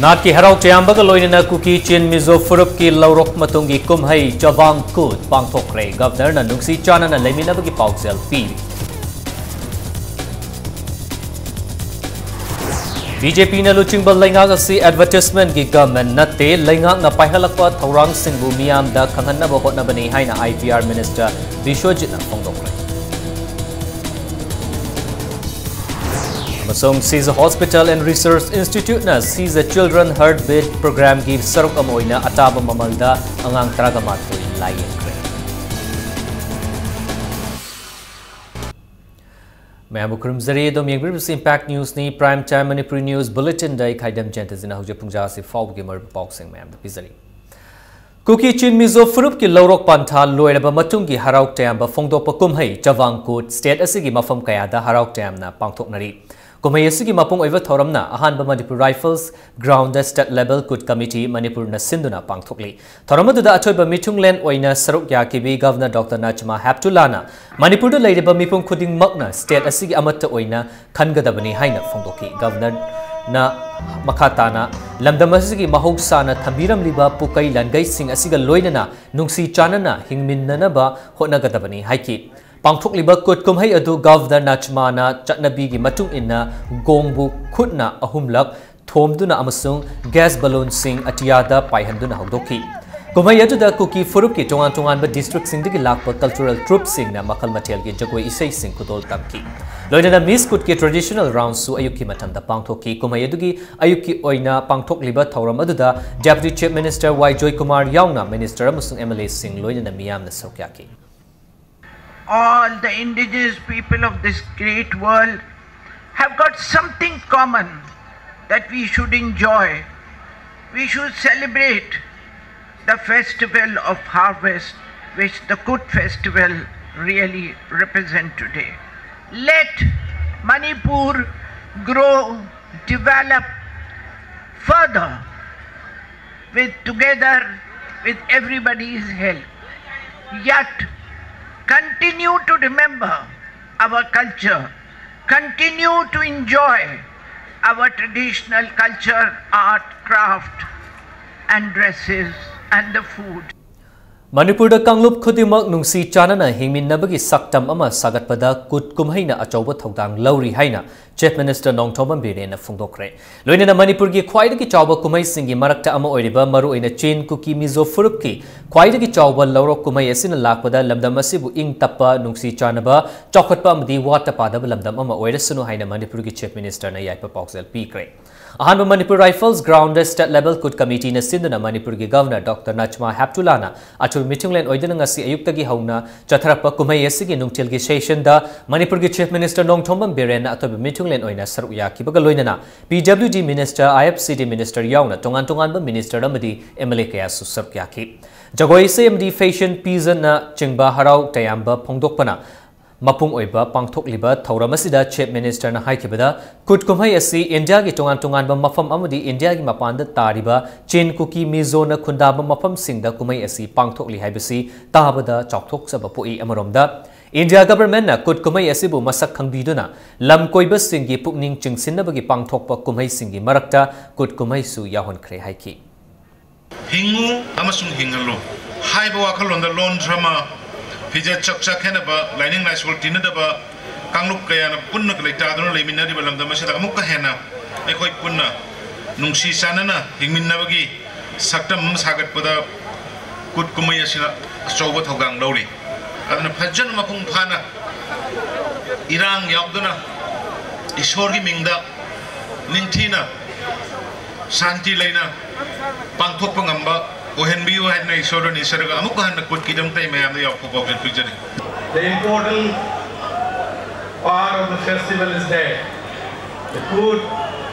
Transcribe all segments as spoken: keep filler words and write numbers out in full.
ꯅꯥꯠꯀꯤ ꯍꯔꯥꯎ ꯇꯌꯥꯝꯕꯒ ꯂꯣꯏꯅꯅ ꯀꯨꯀꯤ ꯆꯤꯟ ꯃꯤꯖꯣ ꯐꯨꯔꯨꯞꯀꯤ ꯂꯧꯔꯣꯛ ꯃꯇꯨꯡꯒꯤ ꯀꯨꯝꯍꯩ ꯆꯕꯥꯡ ꯀꯨꯠ ꯄꯥꯡꯊꯣꯛꯈ꯭ꯔꯦ꯫ ꯒꯕꯅꯔꯅ ꯅꯨꯡꯁꯤ ꯆꯥꯟꯅꯅ ꯂꯩꯃꯤꯟꯅꯕꯒꯤ ꯄꯥꯎꯖꯦꯜ ꯄꯤꯔꯤ꯫ ꯕꯤ ꯖꯦ ꯄꯤꯅ ꯂꯨꯆꯤꯡꯕ ꯂꯩꯉꯥꯛ ꯑꯁꯤ ꯑꯦꯗꯚꯔꯇꯤꯁꯃꯦꯟꯒꯤ ꯒꯃꯦꯟ ꯅꯠꯇꯦ, ꯂꯩꯉꯥꯛꯅ ꯄꯥꯏꯍꯜꯂꯛꯄ ꯊꯧꯔꯥꯡꯁꯤꯡꯕꯨ ꯃꯤꯌꯥꯝꯗ ꯈꯪꯍꯟꯅꯕ ꯍꯣꯠꯅꯕꯅꯤ ꯍꯥꯏꯅ ꯑꯥꯏ ꯄꯤ ꯑꯥꯔ ꯃꯤꯅꯤꯁꯇꯔ ꯕꯤꯁ꯭ꯋꯖꯤꯠꯅ ꯐꯣꯡꯗꯣꯛꯈ꯭ꯔꯦ꯫ ꯑꯃꯁꯨꯡ Seize Hospital and Research Instituteꯅ Seize Children Heartbeat Programꯒꯤ ꯁꯔꯨꯛ ꯑꯃ ꯑꯣꯏꯅ ꯑꯇꯥꯕ ꯃꯃꯜꯗ ꯑꯉꯥꯡ ꯇꯔꯥꯃꯥꯊꯣꯏ ꯂꯥꯌꯦꯡꯈ꯭ꯔꯦ꯫ ꯃꯌꯥꯝꯕꯨ ꯈꯨꯔꯨꯝꯖꯔꯤ꯫ ꯑꯗꯣꯝ ꯌꯦꯡꯕꯤꯔꯤꯕꯁꯤ Impact Newsꯅꯤ꯫ Prime Time Manipuri News Bulletinꯗ ꯑꯩ ꯈꯥꯏꯗꯝ ꯖꯌꯟꯇꯖꯤꯅ ꯍꯧꯖꯤꯛ ꯄꯨꯡ ꯇꯔꯥ ꯑꯁꯤ ꯐꯥꯎꯕꯒꯤ ꯃꯔꯨꯑꯣꯏꯕ ꯄꯥꯎꯁꯤꯡ ꯃꯌꯥꯝꯗ ꯄꯤꯖꯔꯤ꯫ ꯀꯨꯀꯤ ꯆꯤꯟ ꯃꯤꯖꯣ ꯐꯨꯔꯨꯞꯀꯤ ꯂꯧꯔꯣꯛ ꯄꯟꯊꯥ ꯂꯣꯏꯔꯕ ꯃꯇꯨꯡꯒꯤ ꯍꯔꯥꯎ ꯇꯌꯥꯝꯕ ꯐꯣꯡꯗꯣꯛꯄ ꯀꯨꯝꯍꯩ ꯆꯕꯥꯡ ꯀꯨꯠ ꯁ꯭ꯇꯦꯠ ꯑꯁꯤꯒꯤ ꯃꯐꯝ ꯀꯌꯥꯗ ꯍꯔꯥꯎ ꯇꯌꯥꯝꯅ ꯄꯥꯡꯊꯣꯛꯅꯔꯤ꯫ ꯀꯨꯝꯍꯩ ꯑꯁꯤꯒꯤ ꯃꯄꯨꯡ ꯑꯣꯏꯕ ꯊꯧꯔꯝꯅ ꯑꯍꯥꯟꯕ Manipur rifles ground state level Kut committee ꯃꯅꯤꯄꯨꯔꯅ ꯁꯤꯟꯗꯨꯅ ꯄꯥꯡꯊꯣꯛꯂꯤ꯫ ꯊꯧꯔꯝ ꯑꯗꯨꯗ ꯑꯆꯣꯏꯕ ꯃꯤꯊꯨꯡꯂꯦꯟ ꯑꯣꯏꯅ ꯁꯔꯨꯛ ꯌꯥꯈꯤꯕꯤ ꯒꯚꯔꯅꯔ ꯗꯣꯛꯇꯔ ꯅꯖꯃꯥ ꯍꯦꯞꯇꯨꯜꯂꯥꯅ ꯃꯅꯤꯄꯨꯔꯗ ꯂꯩꯔꯤꯕ ꯃꯤꯄꯨꯝ ꯈꯨꯗꯤꯡꯃꯛꯅ ꯁ꯭ꯇꯦꯠ ꯑꯁꯤꯒꯤ ꯑꯃꯠꯇ ꯑꯣꯏꯅ ꯈꯟꯒꯗꯕꯅꯤ ꯍꯥꯏꯅ ꯐꯣꯡꯗꯣꯛꯈꯤ꯫ ꯒꯚꯔꯅꯔꯅ ꯃꯈꯥ ꯇꯥꯅ ꯂꯝꯗꯝ ꯑꯁꯤꯒꯤ ꯃꯍꯧꯁꯥꯅ ꯊꯝꯕꯤꯔꯝꯂꯤꯕ ꯄꯨꯀꯩ ꯂꯥꯟꯒꯩꯁꯤꯡ ꯑꯁꯤꯒ ꯂꯣꯏꯅꯅ ꯅꯨꯡꯁꯤ ꯆꯥꯟꯅꯅ ꯍꯤꯡꯃꯤꯟꯅꯅꯕ ꯍꯣꯠꯅꯒꯗꯕꯅꯤ ꯍꯥꯏꯈꯤ꯫ ꯄꯥꯡꯊꯣꯛꯂꯤꯕ ꯀꯨꯠ ꯀꯨꯝꯍꯩ ꯑꯗꯨ ꯒꯚꯔꯅꯔ ꯅꯖꯃꯥꯅ ꯆꯠꯅꯕꯤꯒꯤ ꯃꯇꯨꯡ ꯏꯟꯅ ꯒꯣꯡꯕꯨ ꯈꯨꯠꯅ ꯑꯍꯨꯝꯂꯛ ꯊꯣꯝꯗꯨꯅ ꯑꯃꯁꯨꯡ ꯒ꯭ꯌꯥꯁ ꯕꯂꯨꯟꯁꯤꯡ ꯑꯇꯤꯌꯥꯗ ꯄꯥꯏꯍꯟꯗꯨꯅ ꯍꯧꯗꯣꯛꯈꯤ꯫ ꯀꯨꯝꯍꯩ ꯑꯗꯨꯗ ꯀꯨꯀꯤ ꯐꯨꯔꯨꯞꯀꯤ ꯇꯣꯉꯥꯟ ꯇꯣꯉꯥꯟꯕ ꯗꯤꯁꯇ꯭ꯔꯤꯛꯁꯤꯡꯗꯒꯤ ꯂꯥꯛꯄ ꯀꯜꯆꯔꯦꯜ ꯇ꯭ꯔꯨꯞꯁꯤꯡꯅ ꯃꯈꯜ ꯃꯊꯦꯜꯒꯤ ꯖꯒꯣꯏ ꯏꯁꯩꯁꯤꯡ ꯈꯨꯗꯣꯜ ꯇꯝꯈꯤ꯫ ꯂꯣꯏꯅꯅ ꯃꯤꯁ ꯀꯨꯠꯀꯤ ꯇ꯭ꯔꯦꯗꯤꯁꯅꯦꯜ ꯔꯥꯎꯟꯁꯨ ꯑꯌꯨꯛꯀꯤ ꯃꯇꯝꯗ ꯄꯥꯡꯊꯣꯛꯈꯤ꯫ ꯀꯨꯝꯍꯩ ꯑꯗꯨꯒꯤ ꯑꯌꯨꯛꯀꯤ ꯑꯣꯏꯅ ꯄꯥꯡꯊꯣꯛꯂꯤꯕ ꯊꯧꯔꯝ ꯑꯗꯨꯗ ꯗꯦꯄ꯭ꯌꯨꯇꯤ ꯆꯤꯐ ꯃꯤꯅꯤꯁꯇꯔ ꯋꯥꯏ ꯖꯣꯏꯀꯨꯃꯥꯔ ꯌꯥꯎꯅ ꯃꯤꯅꯤꯁꯇꯔ ꯑꯃꯁꯨꯡ ꯑꯦꯝ ꯑꯦꯜ ꯑꯦꯁꯤꯡ ꯂꯣꯏꯅꯅ ꯃꯤꯌꯥꯝꯅ ꯁꯔꯨꯛ ꯌꯥꯈꯤ꯫ All the indigenous people of this great world have got something common that we should enjoy. We should celebrate the festival of harvest, which the Kut festival really represent today. Let Manipur grow, develop further with, together with everybody's help. Yet continue to remember our culture, continue to enjoy our traditional culture, art, craft, and dresses, and the food. ꯃꯅꯤꯄꯨꯔꯗ ꯀꯥꯡꯂꯨꯞ ꯈꯨꯗꯤꯡꯃꯛ ꯅꯨꯡꯁꯤ ꯆꯥꯟꯅꯅ ꯍꯤꯡꯃꯤꯟꯅꯕꯒꯤ ꯁꯛꯇꯝ ꯑꯃ ꯁꯥꯒꯠꯄꯗ ꯀꯨꯠ ꯀꯨꯝꯍꯩꯅ ꯑꯆꯧꯕ ꯊꯧꯗꯥꯡ ꯂꯧꯔꯤ ꯍꯥꯏꯅ Chief Minister ꯅꯣꯡꯊꯣꯝꯕꯝ ꯕꯤꯔꯦꯟꯅ ꯐꯣꯡꯗꯣꯛꯈ꯭ꯔꯦ꯫ ꯂꯣꯏꯅꯅ ꯃꯅꯤꯄꯨꯔꯒꯤ ꯈ꯭ꯋꯥꯏꯗꯒꯤ ꯆꯥꯎꯕ ꯀꯨꯝꯍꯩꯁꯤꯡꯒꯤ ꯃꯔꯛꯇ ꯑꯃ ꯑꯣꯏꯔꯤꯕ ꯃꯔꯨꯑꯣꯏꯅ ꯆꯤꯟ ꯀꯨꯀꯤ ꯃꯤꯖꯣ ꯐꯨꯔꯨꯞꯀꯤ ꯈ꯭ꯋꯥꯏꯗꯒꯤ ꯆꯥꯎꯕ ꯂꯧꯔꯣꯛ ꯀꯨꯝꯍꯩ ꯑꯁꯤꯅ ꯂꯥꯛꯄꯗ ꯂꯝꯗꯝ ꯑꯁꯤꯕꯨ ꯏꯪ ꯇꯞꯄ, ꯅꯨꯡꯁꯤ ꯆꯥꯟꯅꯕ, ꯆꯥꯎꯈꯠꯄ ꯑꯃꯗꯤ ꯋꯥꯠꯇ ꯄꯥꯗꯕ ꯂꯝꯗꯝ ꯑꯃ ꯑꯣꯏꯔꯁꯅꯨ ꯍꯥꯏꯅ ꯃꯅꯤꯄꯨꯔꯒꯤ Chief Minister ꯅ ꯌꯥꯏꯐ ꯄꯥꯎꯖꯦꯜ ꯄꯤꯈ꯭ꯔꯦ꯫ ꯑꯍꯥꯟꯕ ꯃꯅꯤꯄꯨꯔ Rifles ground ꯗ State Level ꯀꯨꯠ ꯀꯃꯤꯇꯤꯅ ꯁꯤꯟꯗꯨꯅ ꯃꯅꯤꯄꯨꯔꯒꯤ Governor Doctor ꯅꯖꯃꯥ ꯍꯦꯞꯇꯨꯂꯥꯅ ꯑꯊꯣꯏꯕ ꯃꯤꯊꯨꯡꯂꯦꯟ ꯑꯣꯏꯗꯨꯅ ꯉꯁꯤ ꯑꯌꯨꯛꯇꯒꯤ ꯍꯧꯅ ꯆꯠꯊꯔꯛꯄ ꯀꯨꯝꯍꯩ ꯑꯁꯤꯒꯤ ꯅꯨꯡꯊꯤꯜꯒꯤ session ꯗ ꯃꯅꯤꯄꯨꯔꯒꯤ Chief Minister ꯅꯣꯡꯊꯣꯝꯕꯝ ꯕꯤꯔꯦꯟꯅ ꯑꯊꯣꯏꯕ ꯃꯤꯊꯨꯡꯂꯦꯟ ꯑꯣꯏꯅ ꯁꯔꯨꯛ ꯌꯥꯈꯤꯕꯒ ꯂꯣꯏꯅꯅ P W D Minister, I F C D Minister ꯌꯥꯎꯅ ꯇꯣꯉꯥꯟ ꯇꯣꯉꯥꯟꯕ Minister ꯑꯃꯗꯤ M L A ꯀꯌꯥꯁꯨ ꯁꯔꯨꯛ ꯌꯥꯈꯤ꯫ ꯖꯒꯣꯏ ꯏꯁꯩ ꯑꯃꯗꯤ fashion pageant ꯅ ꯆꯤꯡꯕ ꯍꯔꯥꯎ ꯇꯌꯥꯝꯕ ꯐꯣꯡꯗꯣꯛꯄꯅ ꯃꯄꯨꯡ ꯑꯣꯏꯕ ꯄꯥꯡꯊꯣꯛꯂꯤꯕ ꯊꯧꯔꯝ ꯑꯁꯤꯗ Chief Minister ꯅ ꯍꯥꯏꯈꯤꯕꯗ, ꯀꯨꯠ ꯀꯨꯝꯍꯩ ꯑꯁꯤ ꯏꯟꯗꯤꯌꯥꯒꯤ ꯇꯣꯉꯥꯟ ꯇꯣꯉꯥꯟꯕ ꯃꯐꯝ ꯑꯃꯗꯤ ꯏꯟꯗꯤꯌꯥꯒꯤ ꯃꯄꯥꯟꯗ ꯇꯥꯔꯤꯕ ꯆꯤꯟ ꯀꯨꯀꯤ ꯃꯤꯖꯣꯅ ꯈꯨꯟꯗꯥꯕ ꯃꯐꯝꯁꯤꯡꯗ ꯀꯨꯝꯍꯩ ꯑꯁꯤ ꯄꯥꯡꯊꯣꯛꯂꯤ ꯍꯥꯏꯕꯁꯤ ꯇꯥꯕꯗ ꯆꯥꯎꯊꯣꯛꯆꯕ ꯄꯣꯛꯏ꯫ ꯑꯃꯔꯣꯝꯗ, ꯏꯟꯗꯤꯌꯥ government ꯅ ꯀꯨꯠ ꯀꯨꯝꯍꯩ ꯑꯁꯤꯕꯨ ꯃꯁꯛ ꯈꯪꯕꯤꯗꯨꯅ ꯂꯝ ꯀꯣꯏꯕꯁꯤꯡꯒꯤ ꯄꯨꯛꯅꯤꯡ ꯆꯤꯡꯁꯤꯟꯅꯕꯒꯤ ꯄꯥꯡꯊꯣꯛꯄ ꯀꯨꯝꯍꯩꯁꯤꯡꯒꯤ ꯃꯔꯛꯇ ꯀꯨꯠ ꯀꯨꯝꯍꯩꯁꯨ ꯌꯥꯎꯍꯟꯈ꯭ꯔꯦ ꯍꯥꯏꯈꯤ꯫ ꯍꯤꯡꯉꯨ ꯑꯃꯁꯨꯡ ꯍꯤꯡꯍꯜꯂꯨ ꯍꯥꯏꯕ ꯋꯥꯈꯜꯂꯣꯟꯗ ꯂꯣꯟ ꯙꯔꯃ, ꯐꯤꯖꯦꯠ ꯆꯛꯆꯥ ꯈꯦꯠꯅꯕ, ꯂꯥꯏꯅꯤꯡ ꯂꯥꯏꯁꯣꯜ ꯇꯤꯟꯅꯗꯕ ꯀꯥꯡꯂꯨꯞ ꯀꯌꯥꯅ ꯄꯨꯟꯅ ꯂꯩꯇꯥꯗꯨꯅ ꯂꯩꯃꯤꯟꯅꯔꯤꯕ ꯂꯝꯗꯝ ꯑꯁꯤꯗ ꯑꯃꯨꯛꯀ ꯍꯦꯟꯅ ꯑꯩꯈꯣꯏ ꯄꯨꯟꯅ ꯅꯨꯡꯁꯤ ꯆꯥꯟꯅꯅ ꯍꯤꯡꯃꯤꯟꯅꯕꯒꯤ ꯁꯛꯇꯝ ꯑꯃ ꯁꯥꯒꯠꯄꯗ ꯀꯨꯠ ꯀꯨꯝꯍꯩ ꯑꯁꯤꯅ ꯑꯆꯧꯕ ꯊꯧꯗꯥꯡ ꯂꯧꯔꯤ꯫ ꯑꯗꯨꯅ ꯐꯖꯅ ꯃꯄꯨꯡ ꯐꯥꯅ ꯏꯔꯥꯡ ꯌꯥꯎꯗꯅ ꯏꯁꯣꯔꯒꯤ ꯃꯤꯡꯗ ꯅꯤꯡꯊꯤꯅ ꯁꯥꯟꯇꯤ ꯂꯩꯅ ꯄꯥꯡꯊꯣꯛꯄ ꯉꯝꯕ ꯑꯣꯏꯍꯟꯕꯤꯌꯨ ꯍꯥꯏꯗꯨꯅ ꯏꯁꯣꯔꯗ ꯅꯤꯖꯔꯒ ꯑꯃꯨꯛꯀ ꯍꯟꯅ ꯀꯨꯠꯀꯤꯗꯃꯛꯇ ꯑꯩ ꯃꯌꯥꯝꯗ ꯌꯥꯎꯐ ꯄꯥꯎꯖꯦꯜ ꯄꯤꯖꯔꯤ꯫ The important part of the festival is that the Kut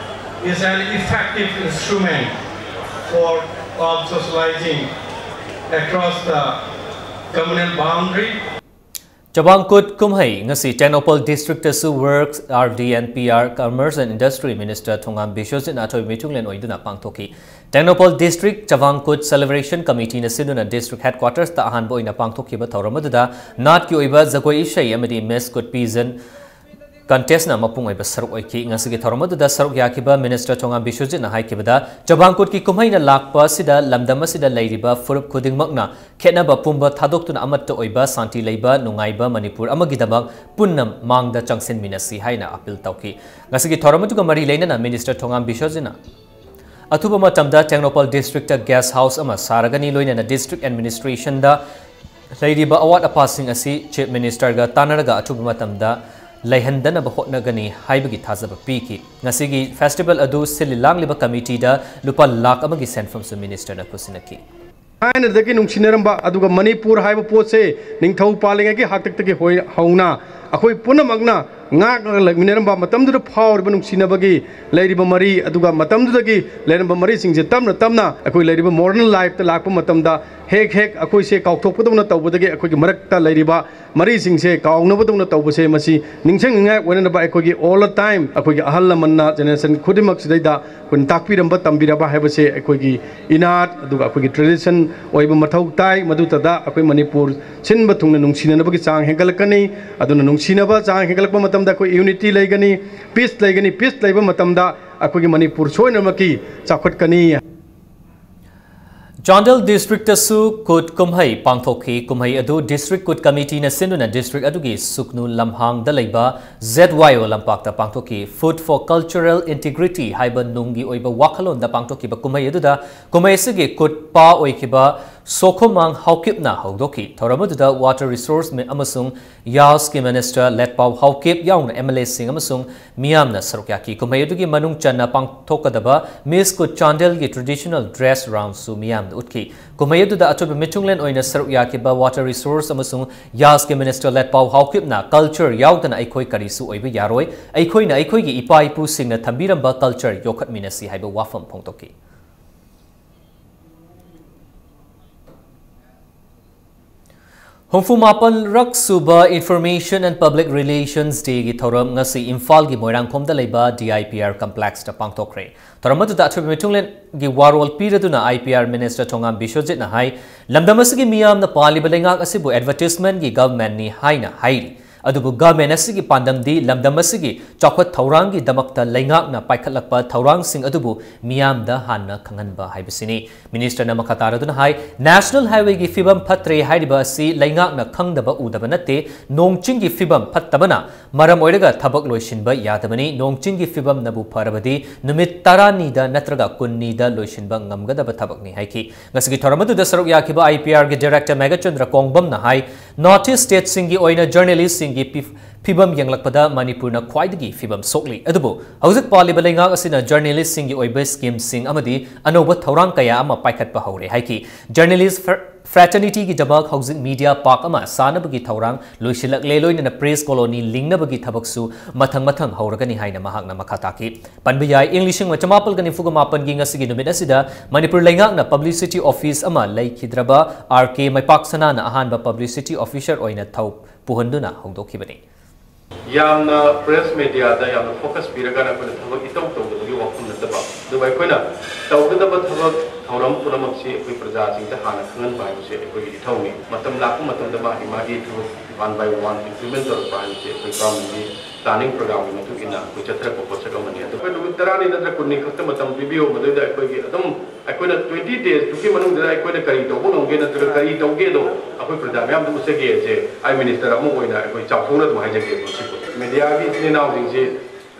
is an effective instrument for, of socializing across the communal boundary. ꯆꯕꯥꯡ ꯀꯨꯠ ꯀꯨꯝꯍꯩ ꯉꯁꯤ ꯇꯦꯡꯅꯧꯄꯜ district ꯇꯁꯨ Works, R D and P R, Commerce and Industry Minister ꯊꯣꯉꯥꯝ ꯕꯤꯁ꯭ꯋꯖꯤꯠꯅ ꯑꯊꯣꯏꯕ ꯃꯤꯊꯨꯡꯂꯦꯟ ꯑꯣꯏꯗꯨꯅ ꯄꯥꯡꯊꯣꯛꯈꯤ꯫ Tengnoupal district ꯆꯕꯥꯡ ꯀꯨꯠ celebration committee ꯅ ꯁꯤꯟꯗꯨꯅ district headquarters ꯇ ꯑꯍꯥꯟꯕ ꯑꯣꯏꯅ ꯄꯥꯡꯊꯣꯛꯈꯤꯕ ꯊꯧꯔꯝ ꯑꯗꯨꯗ ꯅꯥꯠꯀꯤ ꯑꯣꯏꯕ ꯖꯒꯣꯏ ꯏꯁꯩ ꯑꯃꯗꯤ Miss Kut pageant Contestꯅ ꯃꯄꯨꯡ ꯑꯣꯏꯕ ꯁꯔꯨꯛ ꯑꯣꯏꯈꯤ꯫ ꯉꯁꯤꯒꯤ ꯊꯧꯔꯝ ꯑꯗꯨꯗ ꯁꯔꯨꯛ ꯌꯥꯈꯤꯕ Minister ꯊꯣꯉꯥꯝ ꯕꯤꯁ꯭ꯋꯖꯤꯠꯅ ꯍꯥꯏꯈꯤꯕꯗ, ꯆꯕꯥꯡꯀꯨꯠꯀꯤ ꯀꯨꯝꯍꯩꯅ ꯂꯥꯛꯄ ꯑꯁꯤꯗ ꯂꯝꯗꯝ ꯑꯁꯤꯗ ꯂꯩꯔꯤꯕ ꯐꯨꯔꯨꯞ ꯈꯨꯗꯤꯡꯃꯛꯅ ꯈꯦꯠꯅꯕ ꯄꯨꯝꯕ ꯊꯥꯗꯣꯛꯇꯨꯅ ꯑꯃꯠꯇ ꯑꯣꯏꯕ, ꯁꯥꯟꯇꯤ ꯂꯩꯕ, ꯅꯨꯡꯉꯥꯏꯕ ꯃꯅꯤꯄꯨꯔ ꯑꯃꯒꯤꯗꯃꯛ ꯄꯨꯟꯅ ꯃꯥꯡꯗ ꯆꯪꯁꯤꯟꯃꯤꯟꯅꯁꯤ ꯍꯥꯏꯅ appeal ꯇꯧꯈꯤ꯫ ꯉꯁꯤꯒꯤ ꯊꯧꯔꯝ ꯑꯗꯨꯒ ꯃꯔꯤ ꯂꯩꯅꯅ Minister ꯊꯣꯉꯥꯝ ꯕꯤꯁ꯭ꯋꯖꯤꯠꯅ ꯑꯊꯨꯕ ꯃꯇꯝꯗ ꯇꯦꯡꯅꯧꯄꯜ districtꯇ guest house ꯑꯃ ꯁꯥꯔꯒꯅꯤ, ꯂꯣꯏꯅꯅ district administrationꯗ ꯂꯩꯔꯤꯕ ꯑꯋꯥꯠ ꯑꯄꯥꯁꯤꯡ ꯑꯁꯤ Chief Ministerꯒ ꯇꯥꯟꯅꯔꯒ ꯑꯊꯨꯕ ꯃꯇꯝꯗ ꯂꯩꯍꯟꯗꯅꯕ ꯍꯣꯠꯅꯒꯅꯤ ꯍꯥꯏꯕꯒꯤ ꯊꯥꯖꯕ ꯄꯤꯈꯤ꯫ ꯉꯁꯤꯒꯤ festival ꯑꯗꯨ ꯁꯤꯜꯂꯤ ꯂꯥꯡꯂꯤꯕ committeeꯗ ꯂꯨꯄꯥ ꯂꯥꯈ ꯑꯃꯒꯤ ꯁꯦꯟꯐꯝꯁꯨ Ministerꯅ ꯈꯨꯠꯁꯤꯟꯅꯈꯤ꯫ ꯊꯥꯏꯅꯗꯒꯤ ꯅꯨꯡꯁꯤꯅꯔꯝꯕ, ꯑꯗꯨꯒ ꯃꯅꯤꯄꯨꯔ ꯍꯥꯏꯕ ꯄꯣꯠꯁꯦ ꯅꯤꯡꯊꯧ ꯄꯥꯜꯂꯤꯉꯩꯒꯤ ꯍꯥꯛꯇꯛꯇꯒꯤ ꯍꯣꯏ-, ꯍꯧꯅ ꯑꯩꯈꯣꯏ ꯄꯨꯝꯅꯃꯛꯅ ꯉꯥꯛꯂꯒ ꯂꯩꯃꯤꯟꯅꯔꯝꯕ, ꯃꯇꯝꯗꯨꯗ ꯐꯥꯎꯔꯤꯕ ꯅꯨꯡꯁꯤꯅꯕꯒꯤ ꯂꯩꯔꯤꯕ ꯃꯔꯤ, ꯑꯗꯨꯒ ꯃꯇꯝꯗꯨꯗꯒꯤ ꯂꯩꯔꯝꯕ ꯃꯔꯤꯁꯤꯡꯁꯦ ꯇꯞꯅ ꯇꯞꯅ ꯑꯩꯈꯣꯏ ꯂꯩꯔꯤꯕ modern lifeꯇ ꯂꯥꯛꯄ ꯃꯇꯝꯗ ꯍꯦꯛ ꯍꯦꯛ ꯑꯩꯈꯣꯏꯁꯦ ꯀꯥꯎꯊꯣꯛꯄꯗꯧꯅ ꯇꯧꯕꯗꯒꯤ ꯑꯩꯈꯣꯏꯒꯤ ꯃꯔꯛꯇ ꯂꯩꯔꯤꯕ ꯃꯔꯤꯁꯤꯡꯁꯦ ꯀꯥꯎꯅꯕꯗꯧꯅ ꯇꯧꯕꯁꯦ, ꯃꯁꯤ ꯅꯤꯡꯁꯤꯡꯅꯤꯡꯉꯥꯏ ꯑꯣꯏꯅꯅꯕ ꯑꯩꯈꯣꯏꯒꯤ all the time ꯑꯩꯈꯣꯏꯒꯤ ꯑꯍꯜ ꯂꯃꯟꯅ generation ꯈꯨꯗꯤꯡꯃꯛꯁꯤꯗꯩꯗ ꯑꯩꯈꯣꯏꯅ ꯇꯥꯛꯄꯤꯔꯝꯕ, ꯇꯝꯕꯤꯔꯕ ꯍꯥꯏꯕꯁꯦ ꯑꯩꯈꯣꯏꯒꯤ ꯏꯅꯥꯠ, ꯑꯗꯨꯒ ꯑꯩꯈꯣꯏꯒꯤ tradition ꯑꯣꯏꯕ ꯃꯊꯧ ꯇꯥꯏ꯫ ꯃꯗꯨꯇꯗ ꯑꯩꯈꯣꯏ ꯃꯅꯤꯄꯨꯔ ꯁꯤꯟꯕ ꯊꯨꯡꯅ ꯅꯨꯡꯁꯤꯅꯅꯕꯒꯤ ꯆꯥꯡ ꯍꯦꯟꯒꯠꯂꯛꯀꯅꯤ꯫ ꯑꯗꯨꯅ ꯅꯨꯡꯁꯤꯅꯕ ꯆꯥꯡ ꯍꯦꯟꯒꯠꯂꯛꯄ ꯃꯇꯝꯗ ꯑꯩꯈꯣꯏ unity ꯂꯩꯒꯅꯤ, peace ꯂꯩꯒꯅꯤ, peace ꯂꯩꯕ ꯃꯇꯝꯗ ꯑꯩꯈꯣꯏꯒꯤ ꯃꯅꯤꯄꯨꯔ ꯁꯣꯏꯗꯅꯃꯛꯀꯤ ꯆꯥꯎꯈꯠꯀꯅꯤ꯫ ꯆꯥꯟꯗꯦꯜ districtꯇꯁꯨ ꯀꯨꯠ ꯀꯨꯝꯍꯩ ꯄꯥꯡꯊꯣꯛꯈꯤ꯫ ꯀꯨꯝꯍꯩ ꯑꯗꯨ district ꯀꯨꯠ committeeꯅ ꯁꯤꯟꯗꯨꯅ district ꯑꯗꯨꯒꯤ ꯁꯨꯛꯅꯨ ꯂꯝꯍꯥꯡꯗ ꯂꯩꯕ Z Y O ꯂꯝꯄꯥꯛꯇ ꯄꯥꯡꯊꯣꯛꯈꯤ꯫ Food for Cultural Integrity ꯍꯥꯏꯕ ꯅꯨꯡꯒꯤ ꯑꯣꯏꯕ ꯋꯥꯈꯜꯂꯣꯟꯗ ꯄꯥꯡꯊꯣꯛꯈꯤꯕ ꯀꯨꯝꯍꯩ ꯑꯗꯨꯗ ꯀꯨꯝꯍꯩ ꯑꯁꯤꯒꯤ ꯀꯨꯠ ꯄꯥ ꯑꯣꯏꯈꯤꯕ ꯁꯣꯈꯣꯃꯥꯡ ꯍꯥꯎꯀꯤꯞꯅ ꯍꯧꯗꯣꯛꯈꯤ꯫ ꯊꯧꯔꯝ ꯑꯗꯨꯗ Water Resource ꯃꯤ-, ꯑꯃꯁꯨꯡ ꯌꯥꯁꯀꯤ Minister ꯂꯦꯠꯄꯥꯎ ꯍꯥꯎꯀꯤꯞ ꯌꯥꯎꯅ M L Aꯁꯤꯡ ꯑꯃꯁꯨꯡ ꯃꯤꯌꯥꯝꯅ ꯁꯔꯨꯛ ꯌꯥꯈꯤ꯫ ꯀꯨꯝꯍꯩ ꯑꯗꯨꯒꯤ ꯃꯅꯨꯡ ꯆꯟꯅ ꯄꯥꯡꯊꯣꯛꯀꯗꯕ Miss ꯀꯨꯠ ꯆꯥꯟꯗꯦꯜꯒꯤ traditional dress roundꯁꯨ ꯃꯤꯌꯥꯝꯗ ꯎꯠꯈꯤ꯫ ꯀꯨꯝꯍꯩ ꯑꯗꯨꯗ ꯑꯆꯧꯕ ꯃꯤꯊꯨꯡꯂꯦꯟ ꯑꯣꯏꯅ ꯁꯔꯨꯛ ꯌꯥꯈꯤꯕ Water Resource ꯑꯃꯁꯨꯡ ꯌꯥꯁꯀꯤ Minister ꯂꯦꯠꯄꯥꯎ ꯍꯥꯎꯀꯤꯞꯅ culture ꯌꯥꯎꯗꯅ ꯑꯩꯈꯣꯏ ꯀꯔꯤꯁꯨ ꯑꯣꯏꯕ ꯌꯥꯔꯣꯏ, ꯑꯩꯈꯣꯏꯅ ꯑꯩꯈꯣꯏꯒꯤ ꯏꯄꯥ ꯏꯄꯨꯁꯤꯡꯅ ꯊꯝꯕꯤꯔꯝꯕ culture ꯌꯣꯛꯈꯠꯃꯤꯟꯅꯁꯤ ꯍꯥꯏꯕ ꯋꯥꯐꯝ ꯐꯣꯡꯗꯣꯛꯈꯤ꯫ ꯍꯨꯝꯐꯨ ꯃꯥꯄꯟ ꯔꯛ ꯁꯨꯕ Information and Public Relations Dayꯒꯤ ꯊꯧꯔꯝ ꯉꯁꯤ ꯏꯝꯐꯥꯜꯒꯤ ꯃꯣꯏꯔꯥꯡꯈꯣꯝꯗ ꯂꯩꯕ D I P R complexꯇ ꯄꯥꯡꯊꯣꯛꯈ꯭ꯔꯦ꯫ ꯊꯧꯔꯝ ꯑꯗꯨꯗ ꯑꯊꯣꯏꯕ ꯃꯤꯊꯨꯡꯂꯦꯟꯒꯤ ꯋꯥꯔꯣꯜ ꯄꯤꯔꯗꯨꯅ I P R Minister ꯊꯣꯉꯥꯝ ꯕꯤꯁ꯭ꯋꯖꯤꯠꯅ ꯍꯥꯏ, ꯂꯝꯗꯝ ꯑꯁꯤꯒꯤ ꯃꯤꯌꯥꯝꯅ ꯄꯥꯜꯂꯤꯕ ꯂꯩꯉꯥꯛ ꯑꯁꯤꯕꯨ advertisementꯒꯤ governmentꯅꯤ ꯍꯥꯏꯅ ꯍꯥꯏꯔꯤ꯫ ꯑꯗꯨꯕꯨ government ꯑꯁꯤꯒꯤ ꯄꯥꯟꯗꯝꯗꯤ ꯂꯝꯗꯝ ꯑꯁꯤꯒꯤ ꯆꯥꯎꯈꯠ ꯊꯧꯔꯥꯡꯒꯤꯗꯃꯛꯇ ꯂꯩꯉꯥꯛꯅ ꯄꯥꯏꯈꯠꯂꯛꯄ ꯊꯧꯔꯥꯡꯁꯤꯡ ꯑꯗꯨꯕꯨ ꯃꯤꯌꯥꯝꯗ ꯍꯥꯟꯅ ꯈꯪꯍꯟꯕ ꯍꯥꯏꯕꯁꯤꯅꯤ꯫ Ministerꯅ ꯃꯈꯥ ꯇꯥꯔꯗꯨꯅ ꯍꯥꯏ, National Highwayꯒꯤ ꯐꯤꯕꯝ ꯐꯠꯇ꯭ꯔꯦ ꯍꯥꯏꯔꯤꯕ ꯑꯁꯤ ꯂꯩꯉꯥꯛꯅ ꯈꯪꯗꯕ ꯎꯗꯕ ꯅꯠꯇꯦ, ꯅꯣꯡ ꯆꯤꯡꯒꯤ ꯐꯤꯕꯝ ꯐꯠꯇꯕꯅ ꯃꯔꯝ ꯑꯣꯏꯔꯒ ꯊꯕꯛ ꯂꯣꯏꯁꯤꯟꯕ ꯌꯥꯗꯕꯅꯤ꯫ ꯅꯣꯡ ꯆꯤꯡꯒꯤ ꯐꯤꯕꯝꯅꯕꯨ ꯐꯔꯕꯗꯤ ꯅꯨꯃꯤꯠ ꯇꯔꯥꯅꯤꯗ ꯅꯠꯇ꯭ꯔꯒ ꯀꯨꯟꯅꯤꯗ ꯂꯣꯏꯁꯤꯟꯕ ꯉꯝꯒꯗꯕ ꯊꯕꯛꯅꯤ ꯍꯥꯏꯈꯤ꯫ ꯉꯁꯤꯒꯤ ꯊꯧꯔꯝ ꯑꯗꯨꯗ ꯁꯔꯨꯛ ꯌꯥꯈꯤꯕ IPRꯒꯤ Director ꯃꯦꯘꯆꯟꯗ꯭ꯔ ꯀꯣꯡꯕꯝꯅ ꯍꯥꯏ, North East stateꯁꯤꯡꯒꯤ ꯑꯣꯏꯅ journalistꯁꯤꯡꯒꯤ ꯐꯤ-, ꯐꯤꯕꯝ ꯌꯦꯡꯂꯛꯄꯗ ꯃꯅꯤꯄꯨꯔꯅ ꯈ꯭ꯋꯥꯏꯗꯒꯤ ꯐꯤꯕꯝ ꯁꯣꯛꯂꯤ꯫ ꯑꯗꯨꯕꯨ ꯍꯧꯖꯤꯛ ꯄꯥꯜꯂꯤꯕ ꯂꯩꯉꯥꯛ ꯑꯁꯤꯅ journalistꯁꯤꯡꯒꯤ ꯑꯣꯏꯕ schemeꯁꯤꯡ ꯑꯃꯗꯤ ꯑꯅꯧꯕ ꯊꯧꯔꯥꯡ ꯀꯌꯥ ꯑꯃ ꯄꯥꯏꯈꯠꯄ ꯍꯧꯔꯦ ꯍꯥꯏꯈꯤ꯫ Journalist fr-, fraternityꯒꯤꯗꯃꯛ ꯍꯧꯖꯤꯛ media park ꯑꯃ ꯁꯥꯅꯕꯒꯤ ꯊꯧꯔꯥꯡ ꯂꯣꯏꯁꯤꯜꯂꯛꯂꯦ, ꯂꯣꯏꯅꯅ press colony ꯂꯤꯡꯅꯕꯒꯤ ꯊꯕꯛꯁꯨ ꯃꯊꯪ ꯃꯊꯪ ꯍꯧꯔꯒꯅꯤ ꯍꯥꯏꯅ ꯃꯍꯥꯛꯅ ꯃꯈꯥ ꯇꯥꯈꯤ꯫ ꯄꯟꯕ ꯌꯥꯏ, ꯏꯪ ꯂꯤꯁꯤꯡ ꯑꯃ ꯆꯃꯥꯄꯜ ꯒ ꯅꯤꯐꯨꯒ ꯃꯥꯄꯟꯒꯤ ꯉꯁꯤꯒꯤ ꯅꯨꯃꯤꯠ ꯑꯁꯤꯗ ꯃꯅꯤꯄꯨꯔ ꯂꯩꯉꯥꯛꯅ publicity office ꯑꯃ ꯂꯩꯈꯤꯗ꯭ꯔꯕ R K ꯃꯩꯄꯥꯛꯁꯅꯥꯅ ꯑꯍꯥꯟꯕ publicity officer ꯑꯣꯏꯅ ꯊꯧ ꯄꯨꯍꯟꯗꯨꯅ ꯍꯧꯗꯣꯛꯈꯤꯕꯅꯤ꯫ ꯌꯥꯝꯅ press mediaꯗ ꯌꯥꯝꯅ focus ꯄꯤꯔꯒ ꯑꯩꯈꯣꯏꯅ ꯊꯕꯛ ꯏꯇꯧ ꯇꯧꯗꯕꯒꯤ ꯋꯥꯐꯝ ꯅꯠꯇꯕ, ꯑꯗꯨꯕꯨ ꯑꯩꯈꯣꯏꯅ ꯇꯧꯒꯗꯕ ꯊꯕꯛ ꯊꯧꯔꯝ ꯄꯨꯝꯅꯃꯛꯁꯤ ꯑꯩꯈꯣꯏ ꯄ꯭ꯔꯖꯥꯁꯤꯡꯗ ꯍꯥꯟꯅ ꯈꯪꯍꯟꯕ ꯍꯥꯏꯕꯁꯤ ꯑꯩꯈꯣꯏꯒꯤ ꯏꯊꯧꯅꯤ꯫ ꯃꯇꯝ ꯂꯥꯛꯄ ꯃꯇꯝꯗ ꯃꯥꯒꯤ ꯃꯥꯒꯤ ꯊꯕꯛ one by one implement ꯇꯧꯔꯛꯄ ꯍꯥꯏꯕꯁꯤ ꯑꯩꯈꯣꯏ governmentꯀꯤ planning programꯒꯤ ꯃꯇꯨꯡ ꯏꯟꯅ ꯑꯩꯈꯣꯏ ꯆꯠꯊꯔꯛꯄ ꯄꯣꯠꯁꯛ ꯑꯃꯅꯤ꯫ ꯑꯗꯣ ꯑꯩꯈꯣꯏ ꯅꯨꯃꯤꯠ ꯇꯔꯥꯅꯤ ꯅꯠꯇ꯭ꯔ ꯀꯨꯟꯅꯤ ꯈꯛꯇ ꯃꯇꯝ ꯄꯤꯕꯤꯌꯨ, ꯃꯗꯨꯗ ꯑꯩꯈꯣꯏꯒꯤ ꯑꯗꯨꯝ ꯑꯩꯈꯣꯏꯅ twenty daysꯇꯨꯒꯤ ꯃꯅꯨꯡꯗ ꯑꯩꯈꯣꯏꯅ ꯀꯔꯤ ꯇꯧꯕ ꯉꯝꯒꯦ ꯅꯠꯇ꯭ꯔꯒ ꯀꯔꯤ ꯇꯧꯒꯦꯗꯣ ꯑꯩꯈꯣꯏ ꯄ꯭ꯔꯖꯥ ꯃꯌꯥꯝꯗ ꯎꯠꯆꯒꯦꯁꯦ ꯑꯩ minister ꯑꯃ ꯑꯣꯏꯅ ꯑꯩꯈꯣꯏ ꯆꯥꯎꯊꯣꯛꯅ ꯑꯗꯨꯝ ꯍꯥꯏꯖꯒꯦ꯫ ꯃꯁꯤꯕꯨ mediaꯒꯤ ꯏꯆꯤꯟ ꯏꯅꯥꯎꯁꯤꯡꯁꯤ,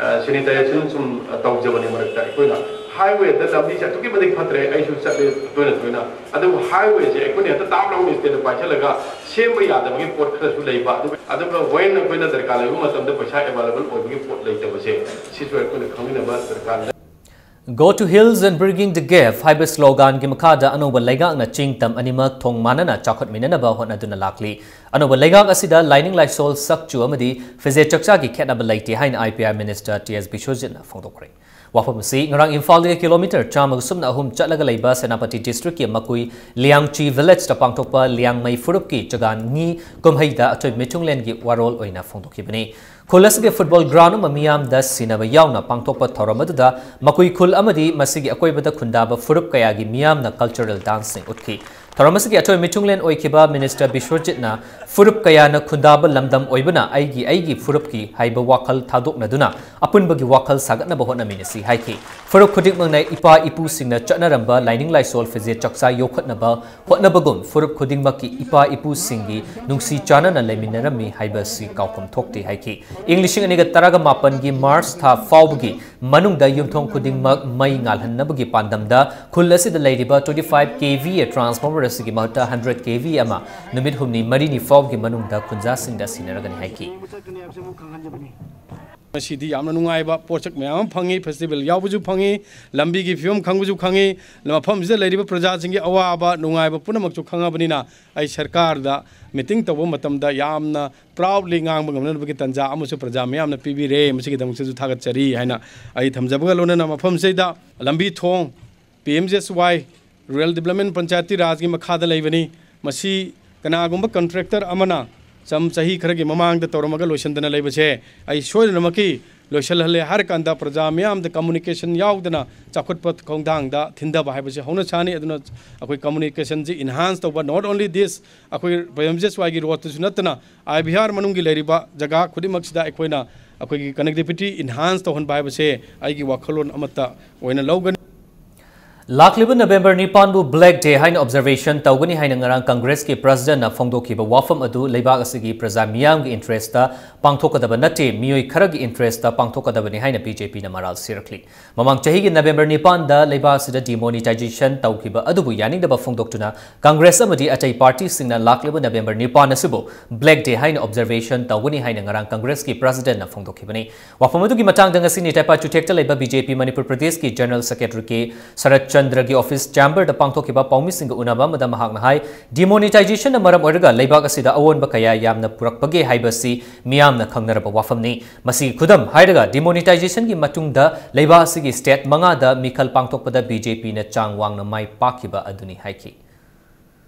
ꯑ, sanitization ꯁꯨꯝ, ꯑ, ꯇꯧꯖꯕꯅꯤ꯫ ꯃꯔꯛꯇ ꯑꯩꯈꯣꯏꯅ highwayꯗ ꯂꯝꯕꯤꯁꯦ ꯑꯗꯨꯛꯀꯤ ꯃꯇꯤꯛ ꯐꯠꯇ꯭ꯔꯦ, ꯑꯩꯁꯨ ꯆꯠꯂꯦ ꯇꯣꯏꯅ ꯇꯣꯏꯅ, ꯑꯗꯨꯕꯨ highwayꯁꯦ ꯑꯩꯈꯣꯏꯅ ꯍꯦꯛꯇ ꯇꯥꯞ ꯂꯥꯎꯅ stateꯅ ꯄꯥꯏꯁꯜꯂꯒ ꯁꯦꯝꯕ ꯌꯥꯗꯕꯒꯤ ꯄꯣꯠ ꯈꯔꯁꯨ ꯂꯩꯕ, ꯑꯗꯨꯒ, ꯑꯗꯨꯒ when ꯑꯩꯈꯣꯏꯅ ꯗꯔꯀꯥꯔ ꯂꯩꯕ ꯃꯇꯝꯗ ꯄꯩꯁꯥ available ꯑꯣꯏꯕꯒꯤ ꯄꯣꯠ ꯂꯩꯇꯕꯁꯦ, ꯁꯤꯁꯨ ꯑꯩꯈꯣꯏꯅ ꯈꯪꯃꯤꯟꯅꯕ ꯗꯔꯀꯥꯔ ꯂꯩ꯫ Go to Hills and Bridging the Gap ꯍꯥꯏꯕ sloganꯒꯤ ꯃꯈꯥꯗ ꯑꯅꯧꯕ ꯂꯩꯉꯥꯛꯅ ꯆꯤꯡ ꯇꯝ ꯑꯅꯤꯃꯛ ꯊꯣꯡ ꯃꯥꯟꯅꯅ ꯆꯥꯎꯈꯠꯃꯤꯟꯅꯅꯕ ꯍꯣꯠꯅꯗꯨꯅ ꯂꯥꯛꯂꯤ꯫ ꯑꯅꯧꯕ ꯂꯩꯉꯥꯛ ꯑꯁꯤꯗ ꯂꯥꯏꯅꯤꯡ ꯂꯥꯏꯁꯣꯜ ꯁꯛꯆꯨ ꯑꯃꯗꯤ ꯐꯤꯖꯦꯠ ꯆꯛꯆꯥꯒꯤ ꯈꯦꯠꯅꯕ ꯂꯩꯇꯦ ꯍꯥꯏꯅ IPR minister T S ꯕꯤꯁ꯭ꯋꯖꯤꯠꯅ ꯐꯣꯡꯗꯣꯛꯈ꯭ꯔꯦ꯫ ꯋꯥꯐꯝ ꯑꯁꯤ ꯉꯔꯥꯡ ꯏꯝꯐꯥꯜꯗꯒꯤ kilometre ꯆꯥꯝꯃꯒ ꯁꯨꯞꯅ ꯑꯍꯨꯝ ꯆꯠꯂꯒ ꯂꯩꯕ ꯁꯦꯅꯥꯄꯇꯤ districtꯀꯤ ꯃꯀꯨꯏ ꯂꯤꯌꯥꯡꯆꯤ villageꯇ ꯄꯥꯡꯊꯣꯛꯄ ꯂꯤꯌꯥꯡꯃꯩ ꯐꯨꯔꯨꯞꯀꯤ ꯆꯒꯥꯟ ꯉꯤ ꯀꯨꯝꯍꯩꯗ ꯑꯆꯣꯏ ꯃꯤꯊꯨꯡꯂꯦꯟꯒꯤ ꯋꯥꯔꯣꯜ ꯑꯣꯏꯅ ꯐꯣꯡꯗꯣꯛꯈꯤꯕꯅꯤ꯫ ꯈꯨꯜ ꯑꯁꯤꯒꯤ football ground ꯑꯃ ꯃꯤꯌꯥꯝꯗ ꯁꯤꯟꯅꯕ ꯌꯥꯎꯅ ꯄꯥꯡꯊꯣꯛꯄ ꯊꯧꯔꯝ ꯑꯗꯨꯗ ꯃꯀꯨꯏ ꯈꯨꯜ ꯑꯃꯗꯤ ꯃꯁꯤꯒꯤ ꯑꯀꯣꯏꯕꯗ ꯈꯨꯟꯗꯥꯕ ꯐꯨꯔꯨꯞ ꯀꯌꯥꯒꯤ ꯃꯤꯌꯥꯝꯅ cultural danceꯁꯤꯡ ꯎꯠꯈꯤ꯫ ꯊꯧꯔꯝ ꯑꯁꯤꯒꯤ ꯑꯊꯣꯏꯕ ꯃꯤꯊꯨꯡꯂꯦꯟ ꯑꯣꯏꯈꯤꯕ ꯃꯤꯅꯤꯁꯇꯔ ꯕꯤꯁ꯭ꯋꯖꯤꯠꯅ ꯐꯨꯔꯨꯞ ꯀꯌꯥꯅ ꯈꯨꯟꯗꯥꯕ ꯂꯝꯗꯝ ꯑꯣꯏꯕꯅ ꯑꯩꯒꯤ, ꯑꯩꯒꯤ ꯐꯨꯔꯨꯞꯀꯤ ꯍꯥꯏꯕ ꯋꯥꯈꯜ ꯊꯥꯗꯣꯛꯅꯗꯨꯅ ꯑꯄꯨꯟꯕꯒꯤ ꯋꯥꯈꯜ ꯁꯥꯒꯠꯅꯕ ꯍꯣꯠꯅꯃꯤꯟꯅꯁꯤ ꯍꯥꯏꯈꯤ꯫ ꯐꯨꯔꯨꯞ ꯈꯨꯗꯤꯡꯃꯛꯅ ꯏꯄꯥ ꯏꯄꯨꯁꯤꯡꯅ ꯆꯠꯅꯔꯝꯕ ꯂꯥꯏꯅꯤꯡ ꯂꯥꯏꯁꯣꯜ ꯐꯤꯖꯦꯠ ꯆꯥꯛꯆꯥ ꯌꯣꯛꯈꯠꯅꯕ ꯍꯣꯠꯅꯕꯒꯨꯝ ꯐꯨꯔꯨꯞ ꯈꯨꯗꯤꯡꯃꯛꯀꯤ ꯏꯄꯥ ꯏꯄꯨꯁꯤꯡꯒꯤ ꯅꯨꯡꯁꯤ ꯆꯥꯟꯅꯅ ꯂꯩꯃꯤꯟꯅꯔꯝꯃꯤ ꯍꯥꯏꯕ ꯑꯁꯤ ꯀꯥꯎꯐꯝ ꯊꯣꯛꯇꯦ ꯍꯥꯏꯈꯤ꯫ ꯏꯪ ꯂꯤꯁꯤꯡ ꯑꯅꯤꯒ ꯇꯔꯥꯃꯥꯄꯟꯒꯤ ꯃꯥꯔꯆ ꯊꯥ ꯐꯥꯎꯕꯒꯤ ꯃꯅꯨꯡꯗ ꯌꯨꯝꯊꯣꯡ ꯈꯨꯗꯤꯡꯃꯛ ꯃꯩ ꯉꯥꯜꯍꯟꯅꯕꯒꯤ ꯄꯥꯟꯗꯝꯗ ꯈꯨꯜ ꯑꯁꯤꯗ ꯂꯩꯔꯤꯕ twenty five K V A transformer ꯑꯁꯤꯒꯤ ꯃꯍꯨꯠꯇ hundred K V A ꯑꯃ ꯅꯨꯃꯤꯠ ꯍꯨꯝꯅꯤ ꯃꯔꯤꯅꯤ ꯐꯥꯎꯕꯒꯤ ꯃꯅꯨꯡꯗ ꯈꯨꯟꯖꯥꯁꯤꯡꯗ ꯁꯤꯟꯅꯔꯒꯅꯤ ꯍꯥꯏꯈꯤ꯫ ꯉꯁꯤꯗꯤ ꯌꯥꯝꯅ ꯅꯨꯡꯉꯥꯏꯕ ꯄꯣꯠꯁꯛ ꯃꯌꯥꯝ ꯑꯃ ꯐꯪꯉꯤ, ꯐꯦꯁꯇꯤꯚꯦꯜ ꯌꯥꯎꯕꯁꯨ ꯐꯪꯉꯤ, ꯂꯝꯕꯤꯒꯤ ꯐꯤꯕꯝ ꯈꯪꯕꯁꯨ ꯈꯪꯉꯤ, ꯃꯐꯝꯁꯤꯗ ꯂꯩꯔꯤꯕ ꯄ꯭ꯔꯖꯥꯁꯤꯡꯒꯤ ꯑꯋꯥꯕ ꯅꯨꯡꯉꯥꯏꯕ ꯄꯨꯝꯅꯃꯛꯁꯨ ꯈꯪꯉꯕꯅꯤꯅ ꯑꯩ ꯁꯔꯀꯥꯔꯗ ꯃꯤꯇꯤꯡ ꯇꯧꯕ ꯃꯇꯝꯗ ꯌꯥꯝꯅ ꯄ꯭ꯔꯥꯎꯗꯂꯤ ꯉꯥꯡꯕ ꯉꯝꯅꯅꯕꯒꯤ ꯇꯥꯟꯖꯥ ꯑꯃꯁꯨ ꯄ꯭ꯔꯖꯥ ꯃꯌꯥꯝꯅ ꯄꯤꯕꯤꯔꯦ꯫ ꯃꯁꯤꯒꯤꯗꯃꯛꯇꯁꯨ ꯊꯥꯒꯠꯆꯔꯤ ꯍꯥꯏꯅ ꯑꯩ ꯊꯝꯖꯕꯒ ꯂꯣꯏꯅꯅ ꯃꯐꯝꯁꯤꯗ ꯂꯝꯕꯤ ꯊꯣꯡ, P M G S Y, Rural Development panchayati ꯔꯥꯖꯀꯤ ꯃꯈꯥꯗ ꯂꯩꯕꯅꯤ꯫ ꯃꯁꯤ ꯀꯅꯥꯒꯨꯝꯕ ꯀꯟꯇ꯭ꯔꯦꯛꯇꯔ ꯑꯃꯅ ꯆꯝ ꯆꯍꯤ ꯈꯔꯒꯤ ꯃꯃꯥꯡꯗ ꯇꯧꯔꯝꯃꯒ ꯂꯣꯏꯁꯤꯟꯗꯅ ꯂꯩꯕꯁꯦ ꯑꯩ ꯁꯣꯏꯗꯅꯃꯛꯀꯤ ꯂꯣꯏꯁꯤꯜꯍꯜꯂꯦ ꯍꯥꯏꯔꯀꯥꯟꯗ ꯄ꯭ꯔꯖꯥ ꯃꯤꯌꯥꯝꯗ ꯀꯝꯃꯨꯅꯤꯀꯦꯁꯟ ꯌꯥꯎꯗꯅ ꯆꯥꯎꯈꯠꯄ ꯈꯣꯡꯊꯥꯡꯗ ꯊꯤꯟꯊꯕ ꯍꯥꯏꯕꯁꯤ ꯍꯧꯅ ꯁꯥꯅꯤ꯫ ꯑꯗꯨꯅ ꯑꯩꯈꯣꯏ ꯀꯝꯃꯨꯅꯤꯀꯦꯁꯟꯁꯤ ꯏꯟꯍꯥꯟꯁ ꯇꯧꯕ, not only this, ꯑꯩꯈꯣꯏ P M G S Y ꯒꯤ ꯔꯣꯗꯇꯁꯨ ꯅꯠꯇꯅ ꯑꯥꯏ ꯚꯤ ꯑꯥꯔ ꯃꯅꯨꯡꯒꯤ ꯂꯩꯔꯤꯕ ꯖꯒꯥ ꯈꯨꯗꯤꯡꯃꯛꯁꯤꯗ ꯑꯩꯈꯣꯏꯅ ꯑꯩꯈꯣꯏꯒꯤ ꯀꯅꯦꯛꯇꯤꯚꯤꯇꯤ ꯏꯟꯍꯥꯟꯁ ꯇꯧꯍꯟꯕ ꯍꯥꯏꯕꯁꯦ ꯑꯩꯒꯤ ꯋꯥꯈꯜꯂꯣꯟ ꯑꯃꯠꯇ ꯑꯣꯏꯅ ꯂꯧꯒꯅꯤ꯫ ꯂꯥꯛꯂꯤꯕ ꯅꯕꯦꯝꯕꯔ ꯅꯤꯄꯥꯟꯕꯨ Black Day ꯍꯥꯏꯅ observation ꯇꯧꯒꯅꯤ ꯍꯥꯏꯅ ꯉꯔꯥꯡ ꯀꯪꯒ꯭ꯔꯦꯁꯀꯤ ꯄ꯭ꯔꯁꯤꯗꯦꯟꯠꯅ ꯐꯣꯡꯗꯣꯛꯈꯤꯕ ꯋꯥꯐꯝ ꯑꯗꯨ ꯂꯩꯕꯥꯛ ꯑꯁꯤꯒꯤ ꯄ꯭ꯔꯖꯥ ꯃꯤꯌꯥꯝꯒꯤ ꯏꯟꯇꯔꯦꯁꯇ ꯄꯥꯡꯊꯣꯛꯀꯗꯕ ꯅꯠꯇꯦ, ꯃꯤꯑꯣꯏ ꯈꯔꯒꯤ ꯏꯟꯇꯔꯦꯁꯇ ꯄꯥꯡꯊꯣꯛꯀꯗꯕꯅꯤ ꯍꯥꯏꯅ ꯕꯤ ꯖꯦ ꯄꯤꯅ ꯃꯔꯥꯜ ꯁꯤꯔꯛꯂꯤ꯫ ꯃꯃꯥꯡ ꯆꯍꯤꯒꯤ ꯅꯕꯦꯝꯕꯔ ꯅꯤꯄꯥꯟꯗ ꯂꯩꯕꯥꯛ ꯑꯁꯤꯗ ꯗꯤꯃꯣꯅꯤꯇꯥꯏꯖꯦꯁꯟ ꯇꯧꯈꯤꯕ ꯑꯗꯨꯕꯨ ꯌꯥꯅꯤꯡꯗꯕ ꯐꯣꯡꯗꯣꯛꯇꯨꯅ ꯀꯪꯒ꯭ꯔꯦꯁ ꯑꯃꯗꯤ ꯑꯇꯩ ꯄꯥꯔꯇꯤꯁꯤꯡꯅ ꯂꯥꯛꯂꯤꯕ ꯅꯕꯦꯝꯕꯔ ꯅꯤꯄꯥꯟ ꯑꯁꯤꯕꯨ Black Day ꯍꯥꯏꯅ observation ꯇꯧꯒꯅꯤ ꯍꯥꯏꯅ ꯉꯔꯥꯡ ꯀꯪꯒ꯭ꯔꯦꯁꯀꯤ ꯄ꯭ꯔꯁꯤꯗꯦꯟꯠꯅ ꯐꯣꯡꯗꯣꯛꯈꯤꯕꯅꯤ꯫ ꯋꯥꯐꯝ ꯑꯗꯨꯒꯤ ꯃꯇꯥꯡꯗ ꯉꯁꯤ ꯅꯤꯇꯥꯏꯄꯥ ꯆꯨꯊꯦꯛꯇ ꯂꯩꯕ ꯕꯤ ꯖꯦ ꯄꯤ ꯃꯅꯤꯄꯨꯔ ꯄ꯭ꯔꯗꯦꯁꯀꯤ ꯖꯦꯅꯔꯦꯜ ꯁꯦꯀ꯭ꯔꯦꯇꯔꯤ ꯀꯦ ꯁꯔꯠ ꯆꯟꯗ꯭ꯔꯒꯤ ꯑꯣꯐꯤꯁ ꯆꯦꯝꯕꯔꯗ ꯄꯥꯡꯊꯣꯛꯈꯤꯕ ꯄꯥꯎꯃꯤꯁꯤꯡꯒ ꯎꯅꯕ ꯑꯃꯗ ꯃꯍꯥꯛꯅ ꯍꯥꯏ, ꯗꯤꯃꯣꯅꯤꯇꯥꯏꯖꯦꯁꯟꯅ ꯃꯔꯝ ꯑꯣꯏꯔꯒ ꯂꯩꯕꯥꯛ ꯑꯁꯤꯗ ꯑꯑꯣꯟꯕ ꯀꯌꯥ ꯌꯥꯝꯅ ꯄꯨꯔꯛꯄꯒꯦ ꯍꯥꯏꯕꯁꯤ ꯃꯤꯌꯥꯝꯅ ꯈꯪꯅꯔꯕ ꯋꯥꯐꯝꯅꯤ꯫ ꯃꯁꯤꯒꯤ ꯈꯨꯗꯝ ꯍꯥꯏꯔꯒ ꯗꯤꯃꯣꯅꯤꯇꯥꯏꯖꯦꯁꯟꯒꯤ ꯃꯇꯨꯡꯗ ꯂꯩꯕꯥꯛ ꯑꯁꯤꯒꯤ ꯁ꯭ꯇꯦꯠ ꯃꯉꯥꯗ ꯃꯤꯈꯜ ꯄꯥꯡꯊꯣꯛꯄꯗ ꯕꯤ ꯖꯦ ꯄꯤꯅ ꯆꯥꯡ ꯋꯥꯡꯅ ꯃꯥꯏ ꯄꯥꯛꯈꯤꯕ ꯑꯗꯨꯅꯤ ꯍꯥꯏꯈꯤ꯫